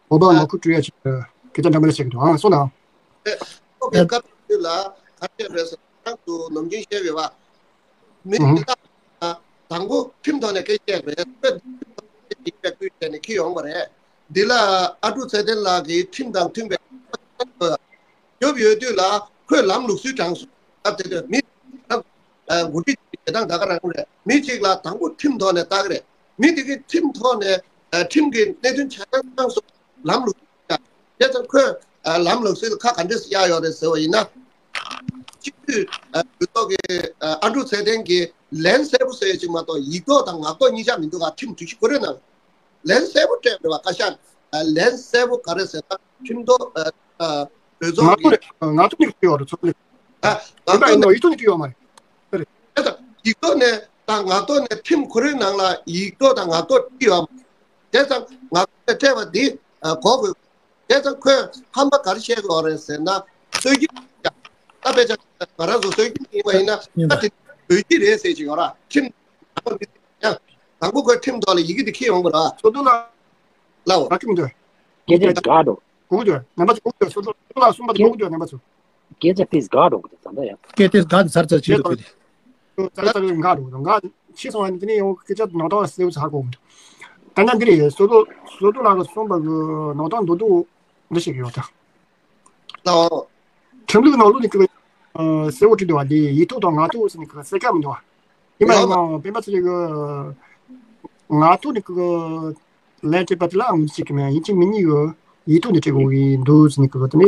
བོད་པ་ངོ་རྒོལ་སྤྲོད་ཡ་ཅིག་སྐད་ཆ་འདྲ་མི་འདྲ་བཤད་ཀྱི་འདུག་ཨང་སོང་ན། ཨོ་ཁེ་སྐབས་དེ་ལ་ག་རེ་བྱས་པས་ཟེར་ན་ཁོ་རང་ཚོ་ནམ་རྒྱུན་བཤད་ཡོད་པ། མི་དེ་དག་དང་པོ་ཁྲིམས་ཐོག་ནས་སྐད་ཆ་བཤད་པ་རེད། ཁོས་ཁྲིམས་ཐོག་ནས་སྐད་ཆ་བཤད་ནས་ཁྱེར་ཡོང་པ་རེད། འདི་ལ་ཨ་ཀྲུག་ཚེ་བརྟན་ལགས་ཀྱིས་ཁྲིམས་དང་མཐུན་པའི་རྒྱབ་ཡོད་དུས་ལ་ཁོས་ལམ་ལུགས་སྲོལ་དྲངས་སོང་། སྐབས་དེ་དུས་མི་འགོ་ཁྲིད་ཀྱི་བྱེད་སྟངས་ད་ག་རང་རེད། མི་གཅིག་ལ་དང་པོ་ཁྲིམས་ཐོག་ནས་བལྟ་གི་རེད། མི་དེ་གིས་ཁྲིམས་ཐོག་ནས་ཁྲིམས་ཀྱི་གནད་དོན་ཆ་ཚང་ཚང་སོང་། ལམ་ལུགས་སྲོལ་བྱས་ཙང་ཁོས་ལམ་ལུགས་སྲོལ་ཁ་ག་འདྲས་སེ་གཡར་ཡོད་རེད་ཟེར་བ་ཡིན་ན། སྤྱི་འཐུས་གྲོས་ཚོགས་ཀྱི་ཨ་ཀྲུག་ཚེ་བརྟན་གྱིས་ལན་གསལ་པོ་ཟེར་ཡ་ཅིག་མ་གཏོགས་ཡིག་ཐོག་དང་ངག་ཐོག་གཉིས་ཆ་མི་འདུག་ག་ཁྲིམས་སྒྲིག་གཞི་ཁོ་རའི་ནང་ལན་གསལ་པོ་སྤྲད་འདུག་བ། བཀའ་ཤག་ལན་གསལ་པོ་ག་རེ་ཟེར་ན་ཁྲིམས་ཐོག་ཨ་ཨ་གྲོས་ཚོགས་ཀྱི་ང་ཚོ་ནས་བྲིས་ཡོད་རེད། ཚོགས་ནས་ཨ་ཡིན་པ་ཡིན་ནོ་ཡིག་ཐོག་ནས་བྲིས་ཡོད་མ་རེད། རེད། དེ་ཙང་ཡིག་ཐོག་ནས་དང་ངག་ཐོག་ནས་ཁྲིམས་ཁོ་རའི་ནང་ལ་ཡིག་ཐོག་དང་ངག་ཐོག་བྲིས་ཡོད་མ་རེད། དེ་ཙང་ངག་ཐོག་ནས་སྤྲད་པ་འདི་ཨ་གོ་དགོས། དེ་ཙང་ཁོས་ཧམ་པ་ག་རེ་བཤད་དགོས་རེད་ཟེར་ན་སྲོལ་རྒྱུན་ད་དཔེ་ཆ་ང་རང་ཚོ་སྲོལ་རྒྱུན་ཡིན་པ་ཡིན་ན་ད་དེ་བོད་ཀྱི་རེད་ཟེར་གྱི་ཡོད་ར། ཁྲིམས་ ཡང་དང་པོ་ཁོས་ཁྲིམས་ཐོག་ལ་ཡི་གེ་དེ་འཁྱེར་ཡོང་བ་ར། སོ་ཏུ་ལ་ལའོ་ར་ཁྲིམས་དོ། སྐད་ཆ་དགའ་འགྲོ། གོ་གི་འདུག་རྣམ་པ་ཚོ་གོ་གི་འདུག་སོ་ཏུ་ལ་གསུངས་པ་དེ་གོ་གི་འདུག་རྣམ་པ་ཚོ། སྐད་ཆ་དེ་དགའ་འགྲོ་གི་འདུག་ད་ལྟ་ཡང་། སྐད་དེ་དགའ་དེ་ཚར་ཚར་བྱེད་འདུག་གི་དེ། ཚར་ཚར་འགའ་འགྲོ་གི་འདུག་འགའ་ཕྱི་སོང་བ་ནི་དེ་ནས་ཡང་སྐད་ཆ་ནང་དོག་གསལ་པོ་ཚར་གོ་གི་འདུག་ད་ལྟ་འདི་རེད། སོ་ཏུ་སོ་ཏུ་ལ་གི་གསུངས་པ་གི་ནང་དོག་མདོར་བསྡུས་འདི་ཞིག་ཡོད་ད། ལའོ། ཁྲིམས་ལུགས་ནང་ལོགས་ནས་ཀྱི་གསལ་བོ་བྲིས་འདུག་བ། འདི་ཡིག་ཐོག་དང་ངག་ཐོག་ཟེར་ནས་ཀྱི་གསལ་ཁ་མི་འདུག་བ། ཡིན་པ་ཡིན་ནའང་སྤེན་པ་ཚེ་རིང་གི་ངག་ཐོག་ནས་ཀྱི་ལན་སྤྲད་པ་དེ་ལ་ངོས་ཅིག་གི་མེད། ཡིན་གཅིག་མིན་གཉིས་ཀྱི་ཡིག་ཐོག་ནས་སྤྲད་དགོས་ཀྱི་འདུག་ཟེར་ནས་ཀྱི་དེ་ནས་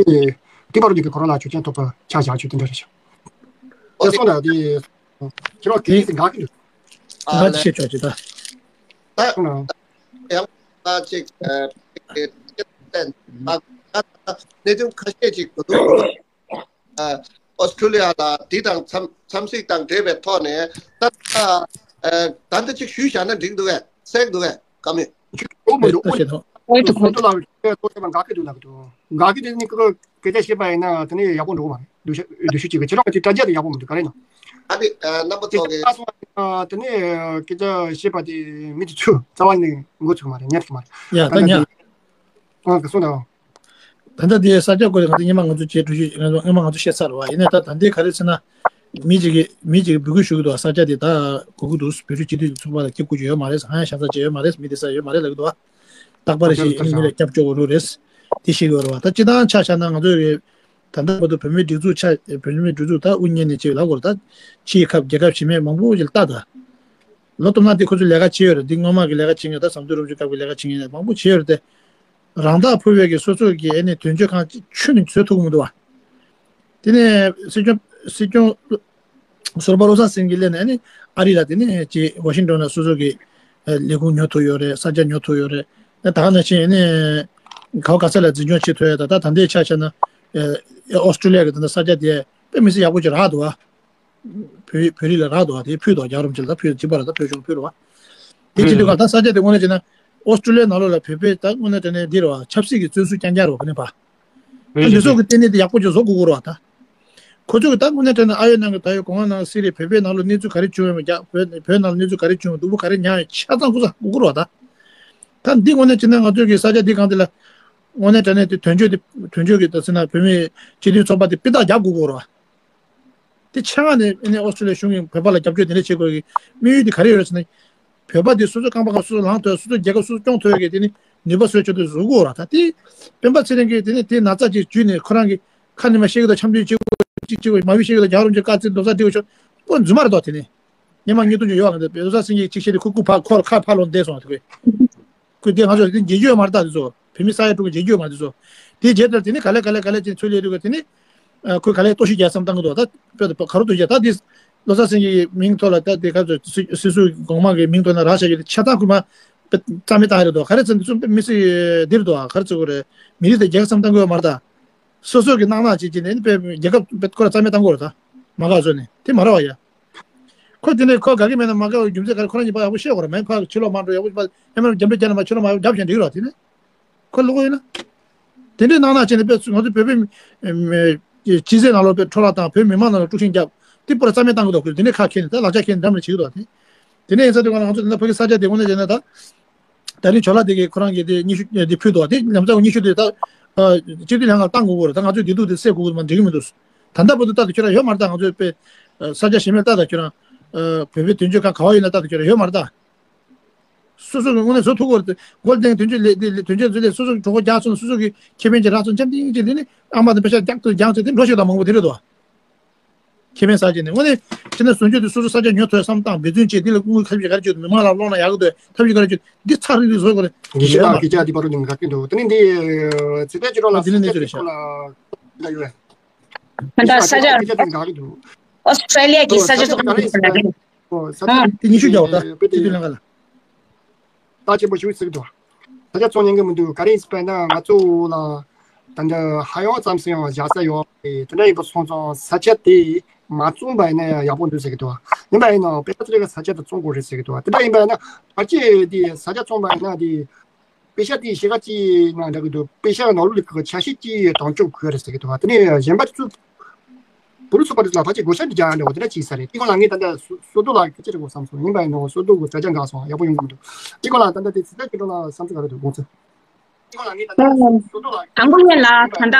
དེ་བར་དུ་ཀྱི་ཁོ་རང་ལ་ཆོག་མཆན་ཐོབ་པ་ཆ་བཞག་ཆོག་དེ་འདྲ་རེད་ཤག་དེ་སོང་ད་དེ་ཁྱེད་རང་དེ་གི་དེ་འགག་གི་འདུག་ང་ཅི་བཤད་ཆོག་ཅི་ད། ད་ཡང་ད་ཅིག་ཨ་གནད་དོན་ཁ་ཤས་ཅིག་འདུག་ཨ་ཨོ་སི་ཁྲུ་ལི་ཡ་ལ་འདི་དང་འཚམས་འཚམས་གཟིགས་དང་འབྲེལ་བའི་ཐོག་ནས་ད་ལྟ་ཨ་ད་ལྟ་ཅིག་ཞུས་བཞག་ན་འགྲིག་འདུག་གས། གསལ་འདུག་གས་བཀའ་མོལ། འོ་མི་འདུག་ཨོ་ཨོ་ཡིན་ཐོག་ཨོ་ཡིན་ཐོག་ཁོང་ཚོ་ལ་ཏོག་ཙམ་འགག་གི་འདུག་ལབ་འདུག་འགག་གི་དེ་ནི་ཀི་ཀི་ཀི་ཅག་བཤད་པ་ཡིན་ན་དེ་ནི་ཡག་པོ་འགྲོ་གི་མ་རེད། འདུ་ཤེས་འདུ་ཤེས་གཅིག་གི་ཁྱེད་རང་གི་དྲ་རྒྱ་དེ་ཡག་པོ་མི་འདུག་ག་རེ་ན། ཨ་ནི་ཨ་རྣམ་པ་ཚོ་གི་ཨ་སོང་ཨ་དེ་ནི་ཀི་ཅག་བཤད་པ་དེ་མི་དེ་ཚོ་རྩ་བ་ནས་མགོ་ཚོས་མ་རེད། ཉན་ཐུབ་མ་རེད། ཡ་ད་ཉན། ཨ་ག་སོང་ད། ད་ལྟ་དེ་ས་སྐྱ་སྐོར་ལ་ང་ཚོ་སྔོན་མ་ང་ཚོ་བྱས་གྲུ་བཞི་ང་ཚོ་སྔོན་མ་ང་ཚོ་བཤད་ཚར་བ་ཡིན་ན། ད་ད་ལྟའི་ག་རེ་ཟེར་ན། མི་གཅིག་གིས་མི་གཅིག་གིས་འབོད་སྐུལ་ཞུ་གི་འདུག་ས་སྐྱ་དེ་ད་གོ་གི་འདུག་བོད་རིགས་སྤྱི་མཐུན་ཚོགས་པ་ལ་སྐྱབས་སྐུལ་བྱེད་ཡོད་མ་རེད། ཧ་ཡང་ཤ་ཚ་བྱེད་ཡོད་མ་རེད། མི་དེ་ས་ཡོད་མ་རེད་ལབ་གི་འདུག་ད་པར་ཞིག་ཨིན་མི་ལ་སྐྱབས་བཅོལ་དགོས་རེད། དེ་ཤེས་དགོས་རེད་བ། ད་སྤྱི་བཏང་ཆ་བཞག་ན་ང་ཚོའི་ད་ལྟ་བར་དུ་བོད་མིའི་སྒྲིག་འཛུགས་ཆ་བོད་མིའི་སྒྲིག་འཛུགས་ད་དབུ་བརྙེས་ནས་བྱས་ལབ་དགོས་རེད། ད་ཕྱིའི་ཁབ་རྒྱལ་ཁབ་གཞན་མི་མང་པོ་ཞིག་ལ་ལྟ་ད། ལོ་སྟོང་ནང་དེ་ཁོ་ཚོས་ལས་ཀ་བྱས་ཡོད་རེད། འདི་སྔོན་མ་གི་ལས་ཀ་བྱེད་མཁན་ད་ཟམ་གདོང་རིན་པོ་ཆེའི་སྐབས་ཀྱི་ལས་ཀ་བྱེད་མཁན་མང་པོ་བྱས་ཡོད་རེད་དེ། རང་ཐག་ཕུ་བའི་གི་སོ་སོ་གི་ཨ་ནི་དོན་གཅོད་ཁང་ཅིག་ཆུད་ནས་བཟོ་ཐུབ་ཀྱི་མི་འདུག་བ། དེ་ནས་སྲིད་སྐྱོང་སྲིད་སྐྱོང་ཟུར་པ་བློ་བཟང་སེང་གེ་སླེབས་ནས་ཨ་ནི་ཨ་རི་ལ་དེ་ནས་ཅིག་ཝ་ཤིང་ཊོན་ལ་སོ་སོ་གི་ལས་ཁུངས་ཉོ་ཐུབ་ཡོད་རེད། ས་ཆ་ཉོ་ཐུབ་ཡོད་རེད། ད་ག་ནང་བཞིན་ཨ་ནི་ག་བ་ག་ས་ལ་འཛིན་སྐྱོང་བྱེད་ཐུབ་ཡོད། ད་ད་ད་ལྟའི་ཆ་བཞག་ན་ཨོ་སི་ཀྲུ་ལི་ཡ་གི་ད་ལྟ་ས་ཆ་དེ་དཔེ་མི་སྲིད་ཡག་པོ་ཅིག་རག་འདུག་བ། བོད་བོད་རིགས་ལ་རག་འདུག་བ། དེ་ཕུལ་འདུག་རྒྱལ་བ་རིན་པོ་ཆེ་ལ་ད་ཕུལ་འདུག་སྦྱིན་པ་ར་ད་ཕུལ་བྱུང་ཕུལ་རུ་བ། དེ་བྱེད་དུས་ག་ད་ས་ཆ་དེ་དངོས་གནས་བྱས་ན་ཨོ་སི་ཀྲུ་ལི་ཡའི་ནང་ལོགས་ལ་བོད་པའི་ད་དངོས་གནས་དྲང་གནས་འདི་རུ་བ་ཆབ་སྲིད་ཀྱི་བཙོན་ཟུར་རྐྱང་རྐྱང་རུ་བ་ཁོ་ནས་བ། ཨ་འདི་ཚོ་གི་ལྟེ་གནས་དེ་ཡག་པོ་ཅིག་བཟོ་དགོས་ཀྱི་རུ་བ་ད། ཁོ་ཚོ་གི་ད་དངོས་གནས་དྲང་གནས་ཨ་ཡོད་ནང་གི་ད་ཡོད་གོང་མ་ནང་གི་སི་རི་བོད་པའི་ནང་ལོགས་གནས་ཚུལ་ག་རེ་བྱུང་ཡོད་མེད་རྒྱ་བོད་བོད་ནང་ལ་གནས་ཚུལ་ག་རེ་བྱུང་ཡོད་སྡུག་པོ་ག་རེ་མྱངས་ཡོད་ཆ་ཚང་ཁོ་ཚོ་དགོས་ཀྱི་རུ་བ་ད། ད་འདི་དངོས་གནས་བྱས་ན་ང་ཚོ་གི་ས་ཆ་འདི་གང་དེ་ལ་དངོས་གནས་དྲང་གནས་དེ་དོན་གཅོད་དེ་དོན་གཅོད་ཀྱི་ད་ཟེར་ན་བོད་མིའི་སྤྱི་མཐུན་ཚོགས་པ་དེ་དཔེ་རྟགས་རྒྱག་དགོས་ཀྱི་རུ་བ། དེ་ཆ་ནས་ཨ་ནི་ཨོ་སི་ཀྲུ་ལི་ཡ་གཞུང་གིས་བོད་པ་ལ་རྒྱབ་སྐྱོར་དེ་འདྲ་བྱེད་དགོས་ཀྱི་དམིགས་ཡུལ་དེ་ག་རེ་ཡོད་རེད་ཟེར་ན། བོད་པ་དེ་སོ་སོའི་རྐང་པ་སྒང་སོ་སོ་ལངས་ཐུབ་ཡ། སོ་སོའི་རྒྱལ་ཁབ་སོ་སོ་སྐྱོང་ཐུབ་ཡ་གི་དེ་ནི་ནུས་པ་བཟོས་ཆོག་དེ་བཟོ་དགོས་ར། ད་དེ་སྤེན་པ་ཚེ་རིང་གིས་དེ་ནི་དེ་ན་ཚ་ཅིག་བརྒྱུད་ནས་ཁོ་རང་གི་ཁ་ནས་མ་བཤད་གི་དང་འཆམ་མཐུན་བྱེད་དགོས་ཅིག་བྱེད་དགོས་མ་བི་བཤད་གི་དང་རྒྱལ་བ་རིན་པོ་ཆེ་བཀའ་བཙན་རྡོག་རྩ་སྒྲིལ་དགོས་ཆོག་པོ་རྫུན་མ་རེད་དོ། དེ་ནི་སྔོན་མ་དངོས་དོན་ཅིག་ཡོད་ག་འདི་བློ་བཟང་སེང་གེ་ཅིག་བཤད་དེ་ཁོ་སྐུ་ཕ་ཁོ་ཁ་ཕར་ལོག་བསྡད་སོང་བ་དེ་ཁོས། ཁོས་དེ་ང་ཚོ་དེ་རྗེས་འཇུག་མ་རེད་ད། དེ་ཚོ་བོད་མི་ས་ཡ་དྲུག་གི་རྗེས་འཇུག་མ་རེད་དེ་ཚོ། དེ་རྗེས་དེར་དེ་ནི་ག་ལེ་ག་ལེ་ག་ལེ་ཅིག་ཚུར་སླེབས་དུས་ག་དེ་ནི། ཨ་ཁོས་ག་ལེ་གཏོར་བཤིག་རྒྱག་བསམ་བཏང་གི་འདུག་ད་དཔེ་ག་རུ་འདུག་ཅེ་ད་དེ་བློ་བཟང་སེང་གེའི་མིང་ཐོག་ལ་ད་དེ་ག་ཚོད་སྲིད་སྲིད་ཟུར་གོང་མ་གི་མིང་ཐོག་ན་རག་བྱ་རྒྱུ་དེ་ཆ་ཚང་ཁོས་མ་དཔེ་རྩ་མེད་བཏང་ཡ་རེད་དོ། ག་རེ་ཟེར་ན་དེ་ཚོ་དཔེ་མི་སྲིད་འདིར་དོ། ག་རེ་ཟེར་དགོས་རེད། མི་རིགས་དང་རྒྱལ་ཁབ་བསམ་བཏང་གི་ཡོད་མ་རེད་ད། སོ་སོ་གི་སྣང་སྣང་བྱེད་ཀྱི་ནས་དཔེ་རྒྱལ་ཁབ་དཔེ་ཁོ་ར་རྩ་མེད་བཏང་གི་ཡོད་རེད་ད། མ་དགའ་བཟོས་ནས་དེ་མ་རེད་བ་ཡ། ཁོ་དེ་ནས་ཁོ་དགའ་གི་མེད་ན་མ་དགའ་བའི་རྒྱུ་མཚན་ག་རེ་ཁོ་རང་གཉིས་པ་ཡག་པོ་ཤེས་དགོས་རེད། མ་ཡིན་ཕར་ཕྱི་ལོགས་མ་འགྲོ་ཡག་པོ་ཕར་ཧེ་མ་རྒྱབ་འདྲེ་རྒྱབ་ན་མ་ཕྱི་ལོགས་མ་རྒྱབ་བྱས་འགྲིག་རོགས་དེ་ནས་ཁོ་ལོག་ཡོད་ན། དེ་འདྲའི་སྣང་སྣང་བྱས་ནས་དཔེ་ང་ཚོ་བོད་པའི་སྤྱི་ཚེས་ནང་ལོགས་དཔེ་འཕྲོ་བརླག་བཏང་། བོད་མི་མང་ནང་ལ་དཀྲུག་ཤིང་བརྒྱབ། དེ་པོ་ར་རྩ་མེད་བཏང་གི་འདུག་དེ་འདྲའི་ཁ་འཁྱེར་ནས་ད་ལག་ཆ་འཁྱེར་ནས་འགྲམ་ལ་བྱེད་ཀྱི་འདུག་དེ། དེ་ནས་ཡིན་ཙང་དེ་ག་ང་ཚོ་དེ་འདྲ་ཕ་གི་ས་ཆ་དེ་དངོས་གནས་བྱས་ན་ད། ད་རིང་ཇོ་ལགས་དེ་གིས་ཁོ་རང་གིས་དེ་སྙན་ཞུ་དེ་ཕུལ་འདུག་དེ་ལམ་སང་སྙན་ཞུ་དེ་ད་སྤྱི་འཐུས་ལྷན་ཁང་བཏང་དགོས་ཀྱི་རེད། ད་ང་ཚོས་བདེ་སྡུག་དེ་སེལ་དགོས་ཀྱི་མ་འགྲིག་གི་མི་འདུག་ད་ལྟ་བར་དུ་ལྟ་དུ་ཁྱོད་རང་ཡོད་མ་རེད། ད་ང་ཚོས་དཔེ་ས་ཆ་གཞན་མར་ལྟ་ད་ཁྱོད་རང་བོད་པའི་དོན་གཅོད་ཁང་ག་བ་ཡིན་ན་ལྟ་ད་ཁྱོད་རང་ཡོད་མ་རེད་ད། སོ་སོ་གི་དངོས་གནས་བཟོ་ཐུབ་ཀྱི་རེད། སྒོ་བསྟེན་དོན་གཅོད་ལས་དེ་དོན་གཅོད་ཚོ་ལས་སོ་སོ་གི་གྲོགས་པོ་རྒྱག་སོང་། སོ་སོ་གི་ཁེ་ཕན་ཅིག་རག་སོང་། འཆམ་མཐུན་ཅིག་དེ་ནི་ཨ་མ་དང་པེ་ཤ་རྒྱག་ཏུ་རྒྱག་ཚེ་དེ་འགྲོ་ཤོག་དང་མང་པོ་དེ་རེད་དོ། ཁེ་ཕན་ཟ་བྱས་ནས་དངོས་གནས་བྱས་ན་བཟོ་རྒྱུ་དེ་སོ་སོ་ས་ཆ་ཉོ་ཐུབ་བསམ་བཏང་འབད་བརྩོན་བྱས། དེ་ལ་དངུལ་ཐབས་ཤེས་ག་རེ་བྱེད་དུ་མི་མང་ལ་སློང་ན་ཡག་གི་འདུག་ཐབས་ཤེས་ག་རེ་བྱེད་འདི་ཚར་རིག་རིག་བཟོ་དགོས་རེད། ཉི་ཤུ་ཡོད་མ་དང་རེད། སྐད་ཆ་འདི་བར་དུ་ནི་འགག་གི་འདུག་དེ་ནི་འདི་ཚེ་ཏན་ཅི་རོ་ལ་དེ་ནི་གནས་ཚུལ་རེད་ཤག་ལ་ཡོད། ད་ས་ཆ་སྐད་ཆ་འདི་འགག་གི་འདུག་ཨོ་སི་ཀྲེ་ལི་ཡ་གི་ས་ཆ་ཚོ་ག་རེ་ཡིན་ཟེར་ན་ཨོ་ས་ཆ་དེ་ཉི་ཤུ་རྒྱག་པ་ད་དཔེ་དེ་སྤྱི་འཐུས་ལྷན་ཁང་ལ། རྟགས་ཆེན་པོ་ཞིག་བརྩི་གི་འདུག་ད་ཆ་ཚོང་ཉན་གི་མི་འདུག་ག་རེ་ཡིན་ཟེར་ན་ང་ཚོ་ལ་ད་འདི་ཧ་ཡང་ཙམ་ཟིན་ཡང་བཞག་ས་ཡོད་རེད། དེ་འདྲ་ཡིན་པ་སོང་ཙང་ས་ཆ་དེ་མ་བཙོང་པ་ཡིན་ན་ཡང་ཡག་པོ་འདུག་ཟེར་གི་འདུག་ཡིན་པ་ཡིན་ནའང་དཔེ་ཆ་ཚོ་ལས་ཀ་ས་ཆ་དེ་བཙོང་དགོས་རེད་ཟེར་གི་འདུག་དེ་འདྲ་ཡིན་པ་ཡིན་ན་བར་ཆད་དེ་ས་ཆ་བཙོང་པ་ཡིན་ན་དེ་དཔེ་ཆ་དེ་ཤེལ་ཀ་གཅིག་ནང་འདྲ་གི་འདུག་དཔེ་ཆ་ནང་ལོགས་ལ་གི་ཆ་ཤས་གཅིག་དང་ཅོག་གི་རེད་ཟེར་གི་འདུག་དེ་ནས་གཞན་པ་དེ་ཚོ་ བོད་རིགས་ཚོགས་པ་དེ་ཚོ་ལ་ཕལ་ཆེར་བགོ་བཤའ་འདི་རྒྱག་ཡ་འདྲ་བོ་དེ་འདྲ་བྱས་ས་རེད། དེ་སྐོར་ལ་ངས་ད་ལྟ་སོ་སོ་ལ་སྐད་ཆ་དྲི་དགོས་བསམ་སོང་། ཡིན་པ་ཡིན་ནའང་སོ་སོ་གི་དྲ་རྒྱ་འགག་སོང་། ཡག་པོ་ཡོང་གི་མི་འདུག་དེ་སྐོར་ལ་ད་ལྟ་དེ་ཚིག་ཐག་གི་འགྲོ་ལ་བསམ་ཚུལ་ག་རེ་འདུག་དགོངས་ཚུལ། དང་པོ་ཉིད་ལ་ད་ལྟ་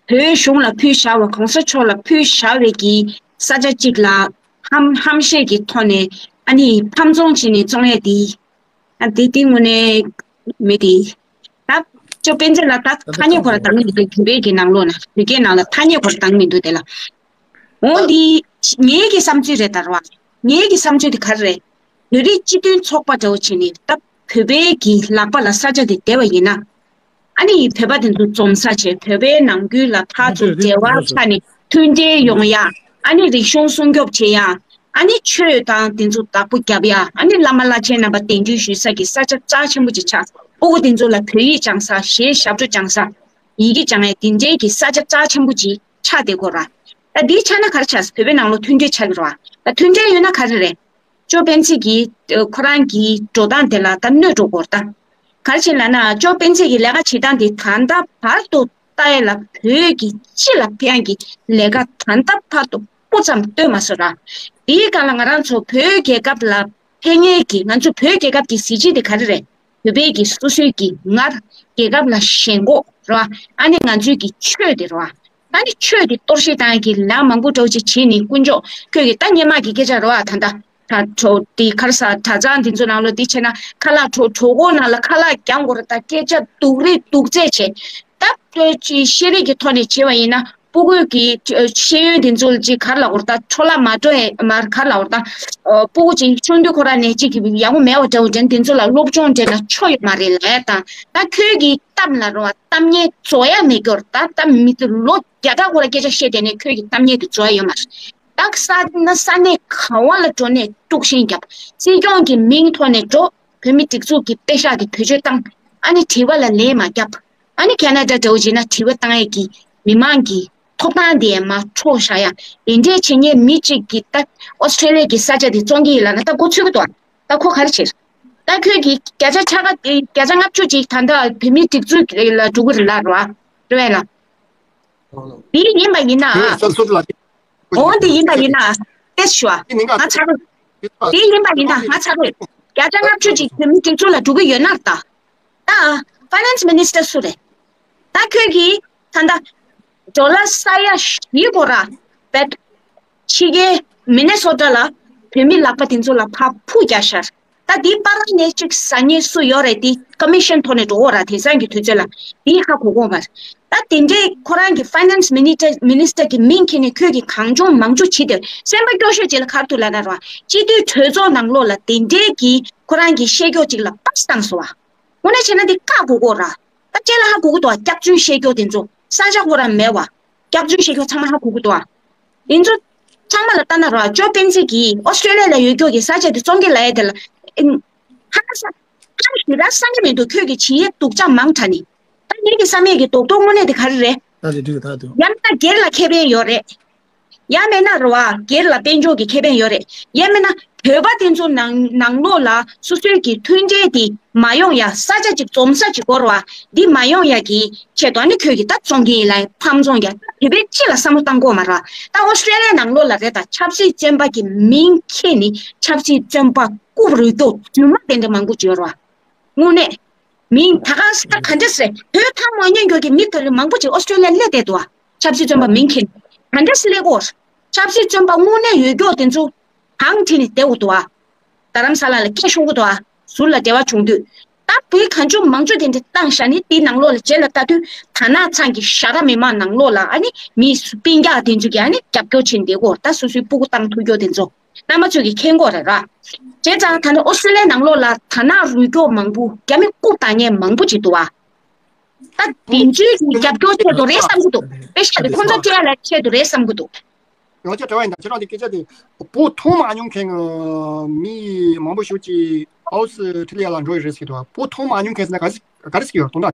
བོད་གཞུང་ལ་ཕུལ་བཞག་པ། གོང་ས་མཆོག་ལ་ཕུལ་བཞག་པའི་གི་ས་ཆ་གཅིག་ལ་ཧམ་ཧམ་བཤད་ཀྱི་ཐོག་ནས་ཨ་ནི་ཕམ་ཚོང་བྱས་ནས་བཙོང་ཡས་དེ། ཨ་དེ་དེ་དངོས་གནས་མི་དེ། ད་ཅོ་སྤེན་ཚེ་ལ་ད་ཐ་སྙད་ཁོ་ར་བཏང་མི་འདུག་བོད་པའི་གི་ནང་ལོགས་ན་བོད་སྐད་ནང་ལ་ཐ་སྙད་ཁོ་ར་བཏང་མི་འདུག་དེ་ལ། འོ་འདི་ངའི་གི་བསམ་ཚུལ་རེད་ད་ར་བ། ངའི་གི་བསམ་ཚུལ་དེ་ག་རེ་རེད། བོད་རིགས་སྤྱི་མཐུན་ཚོགས་པ་འདྲ་བོ་བྱས་ནས་ད་བོད་པའི་གི་ལག་པ་ལ་ས་ཆ་དེ་བསྡད་པ་ཡིན་ན། ཨ་ནི་བོད་པ་དེ་ཚོ་འཛོམས་ས་བྱས། བོད་པའི་ནང་ཁུལ་ལ་ཕར་ཚུར་འབྲེལ་བ་ཆགས་ནས་མཐུན་འབྲེལ་ཡོང་ཡ། ཨ་ནི་རིག་གཞུང་སྲུང་སྐྱོབ་བྱེད་ཡ། ཨ་ནི་ཆོས་དང་དེ་ཚོ་བདག་པོ་རྒྱབ་ཡ། ཨ་ནི་བླ་མ་བླ་ཆེན་རྣམ་པ་གདན་འདྲེན་ཞུ་ས་གི་ས་ཆ་རྩ་ཆེན་པོ་ཅིག་ཆགས། སྤུ་གུ་དེ་ཚོ་ལ་བོད་ཡིག་སྦྱང་ས། གཞས་ཞབས་བྲོ་སྦྱང་ས། ཡི་གེ་སྦྱང་ཡ་དེ་འདྲའི་གི་ས་ཆ་རྩ་ཆེན་པོ་ཅིག་ཆགས་བསྡད་ཀྱི་ཡོད་ར། ད་འདི་ཆགས་ན་ག་རེ་ཆགས། བོད་པའི་ནང་ལོགས་མཐུན་འབྲེལ་ཆགས་ཀྱི་རེད་བ། ད་མཐུན་འབྲེལ་ཡོད་ན་ག་རེ་རེད། ཅོ་སྤེན་ཚེ་གིས་ཨ་ཁོ་རང་གི་འགྲོ་སྟངས་དེ་ལ་ད་གནོད་འགྲོ་གི་ཡོད་རེད་ད། ག་རེ་བྱས་ལབ་ན་ཅོ་སྤེན་ཚེ་གི་ལས་ཀ་བྱེད་སྟངས་དེ་ད་ལྟ་བར་དུ་ལྟ་ཡ་ལ་བོད་ཀྱི་སྤྱི་ལ་ཕན་གྱི་ལས་ཀ་ད་ལྟ་བར་དུ་སྤུ་ཙམ་བཏོན་མ་སོང་ར། དེའི་སྒང་ལ་ང་རང་ཚོ་བོད་རྒྱལ་ཁབ་ལ་ཕན་ངེས་ཀྱི། ང་ཚོ་བོད་རྒྱལ་ཁབ་ཀྱི་གཟི་བརྗིད་དེ་ག་རེ་རེད། བོད་པའི་གི་སོ་སོའི་གི་སྔར་རྒྱལ་ཁབ་ལ་ཞེན་ཁོག་རེད་བ། ཨ་ནི་ང་ཚོའི་གི་ཆོས་དེ་རེད་བ། ཨ་ནི་ཆོས་དེ་གཏོར་བཤིག་བཏང་གི་ལས་མང་པོ་འདྲ་བོ་ཅིག་བྱས་ནས། དཀོན་མཆོག་ཁྱོད་ཀྱིས་ད་སྔོན་མ་གི་སྐད་ཆ་རེད་བ། ད་ལྟ་གྲྭ་གྲོགས་དེ་ག་རེ་ཟ། གྲྭ་ཚང་དེ་ཚོ་ནང་ལོགས་དེ་བྱས་ན་ཁ་ལག་གྲོ་གྲོད་ཁོག་ནང་ལ་ཁ་ལག་རྒྱག་དགོས་རེད། ད་སྐད་ཆ་སྡུག་རུས་སྡུག་ཚད་བྱས། ད་ཅིག་ཤེས་རིག་གི་ཐོག་ནས་བྱས་པ་ཡིན་ན། སྤུ་གུ་གི་ཤེས་ཡོན་དེ་ཚོ་ཅིག་ག་རེ་ལབ་དགོས་རེད། ད་འཕྲོ་བརླག་མ་འགྲོ་ཡ་མར་ག་རེ་ལབ་དགོས་རེད། ད་སྤུ་གུ་ཅིག་ཆུང་དུས་ཁོ་རང་ནས་ཅིག་གི་ཡག་པོ་མེད་པ་འདྲ་བོ་འདྲ་དེ་ཚོ་ལ་སློབ་སྦྱོང་སྤྲད་ན་ཆོ་ཡོད་མ་རེད་ལབ་ཡ་དང་། ད་ཁྱོད་ཀྱིས་གཏམ་ལ་རེད་བ། གཏམ་ངན་རྫོགས་ཡ་མེད་སྐྱོར། ད་ད་མི་ཚོ་ལོ་བརྒྱ་ཕྲག་ཁོ་རང་སྐད་ཆ་བཤད་བསྡད་ནས་ཁྱོད་ཀྱི་གཏམ་ངན་དེ་རྫོགས་ཡ་ཡོད་མ་རེད། ད་ས་ན་ས་གནས་གང་བ་ལ་འགྲོ་ནས་དཀྲུག་ཤིང་རྒྱབ། སྲིད་སྐྱོང་གི་མིང་ཐོག་ནས་འགྲོ། བོད་མི་སྒྲིག་འཛུགས་ཀྱི་པེ་ཤག་གི་བེད་སྤྱོད་བཏང་། ཨ་ནི་དྲི་བ་ལ་ལན་མ་རྒྱབ། ཨ་ནི་ཁེ་ན་ཌ་འདྲ་བོ་བྱས་ན་དྲི་བ་བཏང་ཡས་ཀྱི་མི་མང་གི་ཐོབ་ཐང་དེ་མར་འཕྲོག་བཞག་ཡ། དེ་འདྲས་བྱེད་མཁན་མི་གཅིག་གིས་ད་ཨོ་སི་ཁྲེ་ལི་ཡ་གི་ས་ཆ་དེ་བཙོང་གི་ཡིན་ལབ་ན་ད་མགོ་ཚོས་ཀྱི་འདུག་ད་ཁོ་ག་རེ་བྱེད། ད་ཁྱོད་ཀྱིས་བརྒྱ་ཆ་ཕྱེད་ཀ་བརྒྱ་ཆ་ལྔ་བཅུ་ཅིག་ད་ལྟ་བོད་མིའི་སྒྲིག་འཛུགས་ལ་འགྲོ་གི་རེད་ལབ་རེད་བ། རེད་བས་ལ། དེ་ཡིན་པ་ཡིན་ན། དེ་ས་སོ་ལ། འོ་དེ་ཡིན་པ་ཡིན་ན། ཏེས་ཞུ་བ། དེ་ནི་ང་ང་ཚ་རུ། དེ་ཡིན་པ་ཡིན་ན་ང་ཚ་རུ། བརྒྱ་ཆ་ལྔ་བཅུ་ཅིག་བོད་མིའི་སྒྲིག་འཛུགས་ལ་འགྲོ་གི་ཡོད་ན་ད། ད་ཕའི་ནན་སི་མི་ནིས་ཊར་སུ་རེད། ད་ཁྱོད་ཀྱིས་ད་ལྟ་ཌོ་ལར་ས་ཡ་བཞི་སྐོར་ར་བེད། ཕྱི་རྒྱལ་མི་ནེ་སོ་ཊ་ལ་བོད་མི་ལག་པ་དེ་ཚོ་ལ་ཕར་ཕུ་རྒྱག་ཤར། ད་འདི་པ་རང་ནས་ཅིག་ཟ་ཉེ་སུ་ཡོད་རེད། འདི་ཀོ་མི་ཤན་ཐོག་ནས་འགྲོ་འོ་ར། དེང་སང་གི་དུས་ཚོད་ལ་འདི་ཧ་གོ་གོ་མ་རེད། ད་དེ་འདྲའི་ཁོ་རང་གི་ཕའི་ནན་སི་མི་ནི་ཊར་མི་ནིས་ཊར་གི་མིང་ཁྱེར་ནས་ཁྱོད་ཀྱིས་གང་བྱུང་མང་བྱུང་བྱེད་དེ། སེམས་པ་སྐྱོ་ཤོས་ཅིག་ལ་ག་རེ་འདུག་ལབ་ན་ར། སྤྱི་འཐུས་གྲོས་ཚོགས་ནང་ལོགས་ལ་དེ་འདྲའི་གི་ཁོ་རང་གི་བཤད་ཀྱོག་ཅིག་ལ་པ་སི་བཏང་སོང་བ། དངོས་གནས་བྱས་ན་འདི་བཀག་དགོས་ཀྱི་ར། ད་ཁྱེད་ལ་ཧ་གོ་གི་འདུག་བ། སྐྱག་རྫུན་བཤད་ཀྱོག་དེ་ཚོ་ས་ཆ་ཁོ་རང་མེད་བ། སྐྱག་རྫུན་བཤད་ཀྱོག་ཚང་མ་ཧ་གོ་གི་འདུག་བ། དེ་ཚོ་ཚང་མ་ལ་ལྟ་ན་ར། ཅོ་སྤེན་ཚེ་གིས་ཨོ་སི་ཀྲེ་ལི་ཡ་ལ་ཡོད་ཀྱོག་གི་ས་ཆ་དེ་བཙོང་གི་ལབ་ཡ་དེ་ལ། ཨིན། ཧ་ས། ཧ་ཞེ་དྲག་བསམ་གྱི་མི་འདུག་ཁྱོད་ཀྱིས་བྱེད་ཡས་སྡུག་ཅག་མང་དྲགས་ནི། ད་ངེད་ཀྱི་བསམ་ཡས་ཀྱི་རྡོག་རྡོག་དངོས་གནས་དེ་ག་རེ་རེད། ད་དེ་འགྲིག་ད་འདུག་ཡང་ན་སྒེར་ལ་ཁེ་ཕན་ཡོད་རེད། ཡང་མིན་ན་རེད་བ། སྒེར་ལ་དཔལ་འབྱོར་གྱི་ཁེ་ཕན་ཡོད་རེད། ཡང་མིན་ན་བོད་པ་དེ་ཚོ་ནང་ནང་ལོགས་ལ་སོ་སོའི་གི་མཐུན་འབྲེལ་དེ་མ་ཡོང་ཡ། ས་ཆ་ཅིག་འཛོམས་ས་ཅིག་དགོས་རེད་བ། འདི་མ་ཡོང་ཡ་གི་ཆེད་དུ་ཨ་ནི་ཁྱོད་ཀྱིས་ད་བཙོང་གི་ཡིན་ལབ། ཕམ་བཙོང་ཡ། ད་བོད་པའི་སྤྱི་ལ་བསམ་བློ་བཏང་དགོས་མ་རེད་བ། ད་ཨོ་སི་ཀྲེ་ལི་ཡ་ནང་ལོགས་ལ་རེད། ད་ཆབ་སྲིད་བཙོན་པ་གི་མིང་ཁྱེར་ནི་ཆབ་སྲིད་བཙོན་པ་རྐུབ་རུས་ཀྱོག་རྫུན་མ་དེ་འདྲ་མང་པོ་ཅིག་ཡོད་རེད་བ། དངོས་གནས། མིང་ད་ག་ས་ག་འདྲ་སེ་བོད་ཐང་མོ་ཉན་མགྱོགས་ཀྱི་མི་དེ་ལས་མང་པོ་ཅིག་ཨོ་སི་ཀྲེ་ལི་ཡ་སླེབས་བསྡད་འདུག་བ། ཆབ་སྲིད་བཙོན་པ་མིང་ཁྱེར། ག་འདྲ་སེ་སླེབས་གོ། ཆབ་སྲིད་བཙོན་པ་དངོས་གནས་ཡོད་མགྱོགས་དེ་ཚོ་གང་ཁྲིད་ནས་བསྡད་འོ་འདུག་བ། རྡ་རམ་ས་ལ་ལ་སྐད་ཤོང་གི་འདུག་བ། ཟུར་ལ་འབྲེལ་བ་བྱུང་དུས། ད་བོད་གང་བྱུང་མང་བྱུང་དེ་འདྲ་བཏང་བཞག་ནི། དེ་ནང་ལོགས་ལ་རྗེས་ལ་ལྟ་དུས་དར་ནག་ཚང་གི་ཞྭ་ར་མི་མང་ནང་ལོགས་ལ་ཨ་ནི་མི་སྤུན་ཀྱག་དེ་ཚོ་གིས་ཨ་ནི་རྒྱབ་སྐྱོར་བྱེད་བསྡད་གོ། ད་སོ་སོའི་སྤུ་གུ་བཏང་ཐུབ་མགྱོགས་དེ་ཚོ། རྣམ་པ་ཚོས་ཀྱིས་མཁྱེན་གྱི་ཡོད་རེད་ར། བྱས་ཙང་ད་ནི་ཨོ་སི་ཀྲེ་ལི་ཡ་ནང་ལོགས་ལ་དར་ནག་རུས་སྐྱོག་མང་པོ། རྒྱ་མི་རྐུབ་བཏང་མཁན་མང་པོ་ཅིག་འདུག་བ། ད་དེ་ཚོའི་གི་རྒྱབ་སྐྱོར་ཆེད་དུ་རེད་བསམ་གྱི་འདུག་པེ་ཤག་དེ་ཁོང་ཚོ་སྤྲད་ཡ་ལ་ཆེད་དུ་རེད་བསམ་གྱི་འདུག་ཡང་བསྐྱར་དྲི་བ་ཡིན་ད། ཁྱེད་རང་གི་སྐད་ཆ་དེ་བོད་མཐོང་མ་མྱོང་མཁན་གྱི་མི་མང་པོ་ཞིག་ཅིག་ཨའུ་སི་ཁྲི་ལི་ཡ་ལ་འགྲོ་ཡི་རེད་ཟེར་གྱི་འདུག་བ། བོད་མཐོང་མ་མྱོང་མཁན་ཟེར་ན་ག་རེ་ག་རེ་ཟེར་གྱི་ཡོད། དོན་དག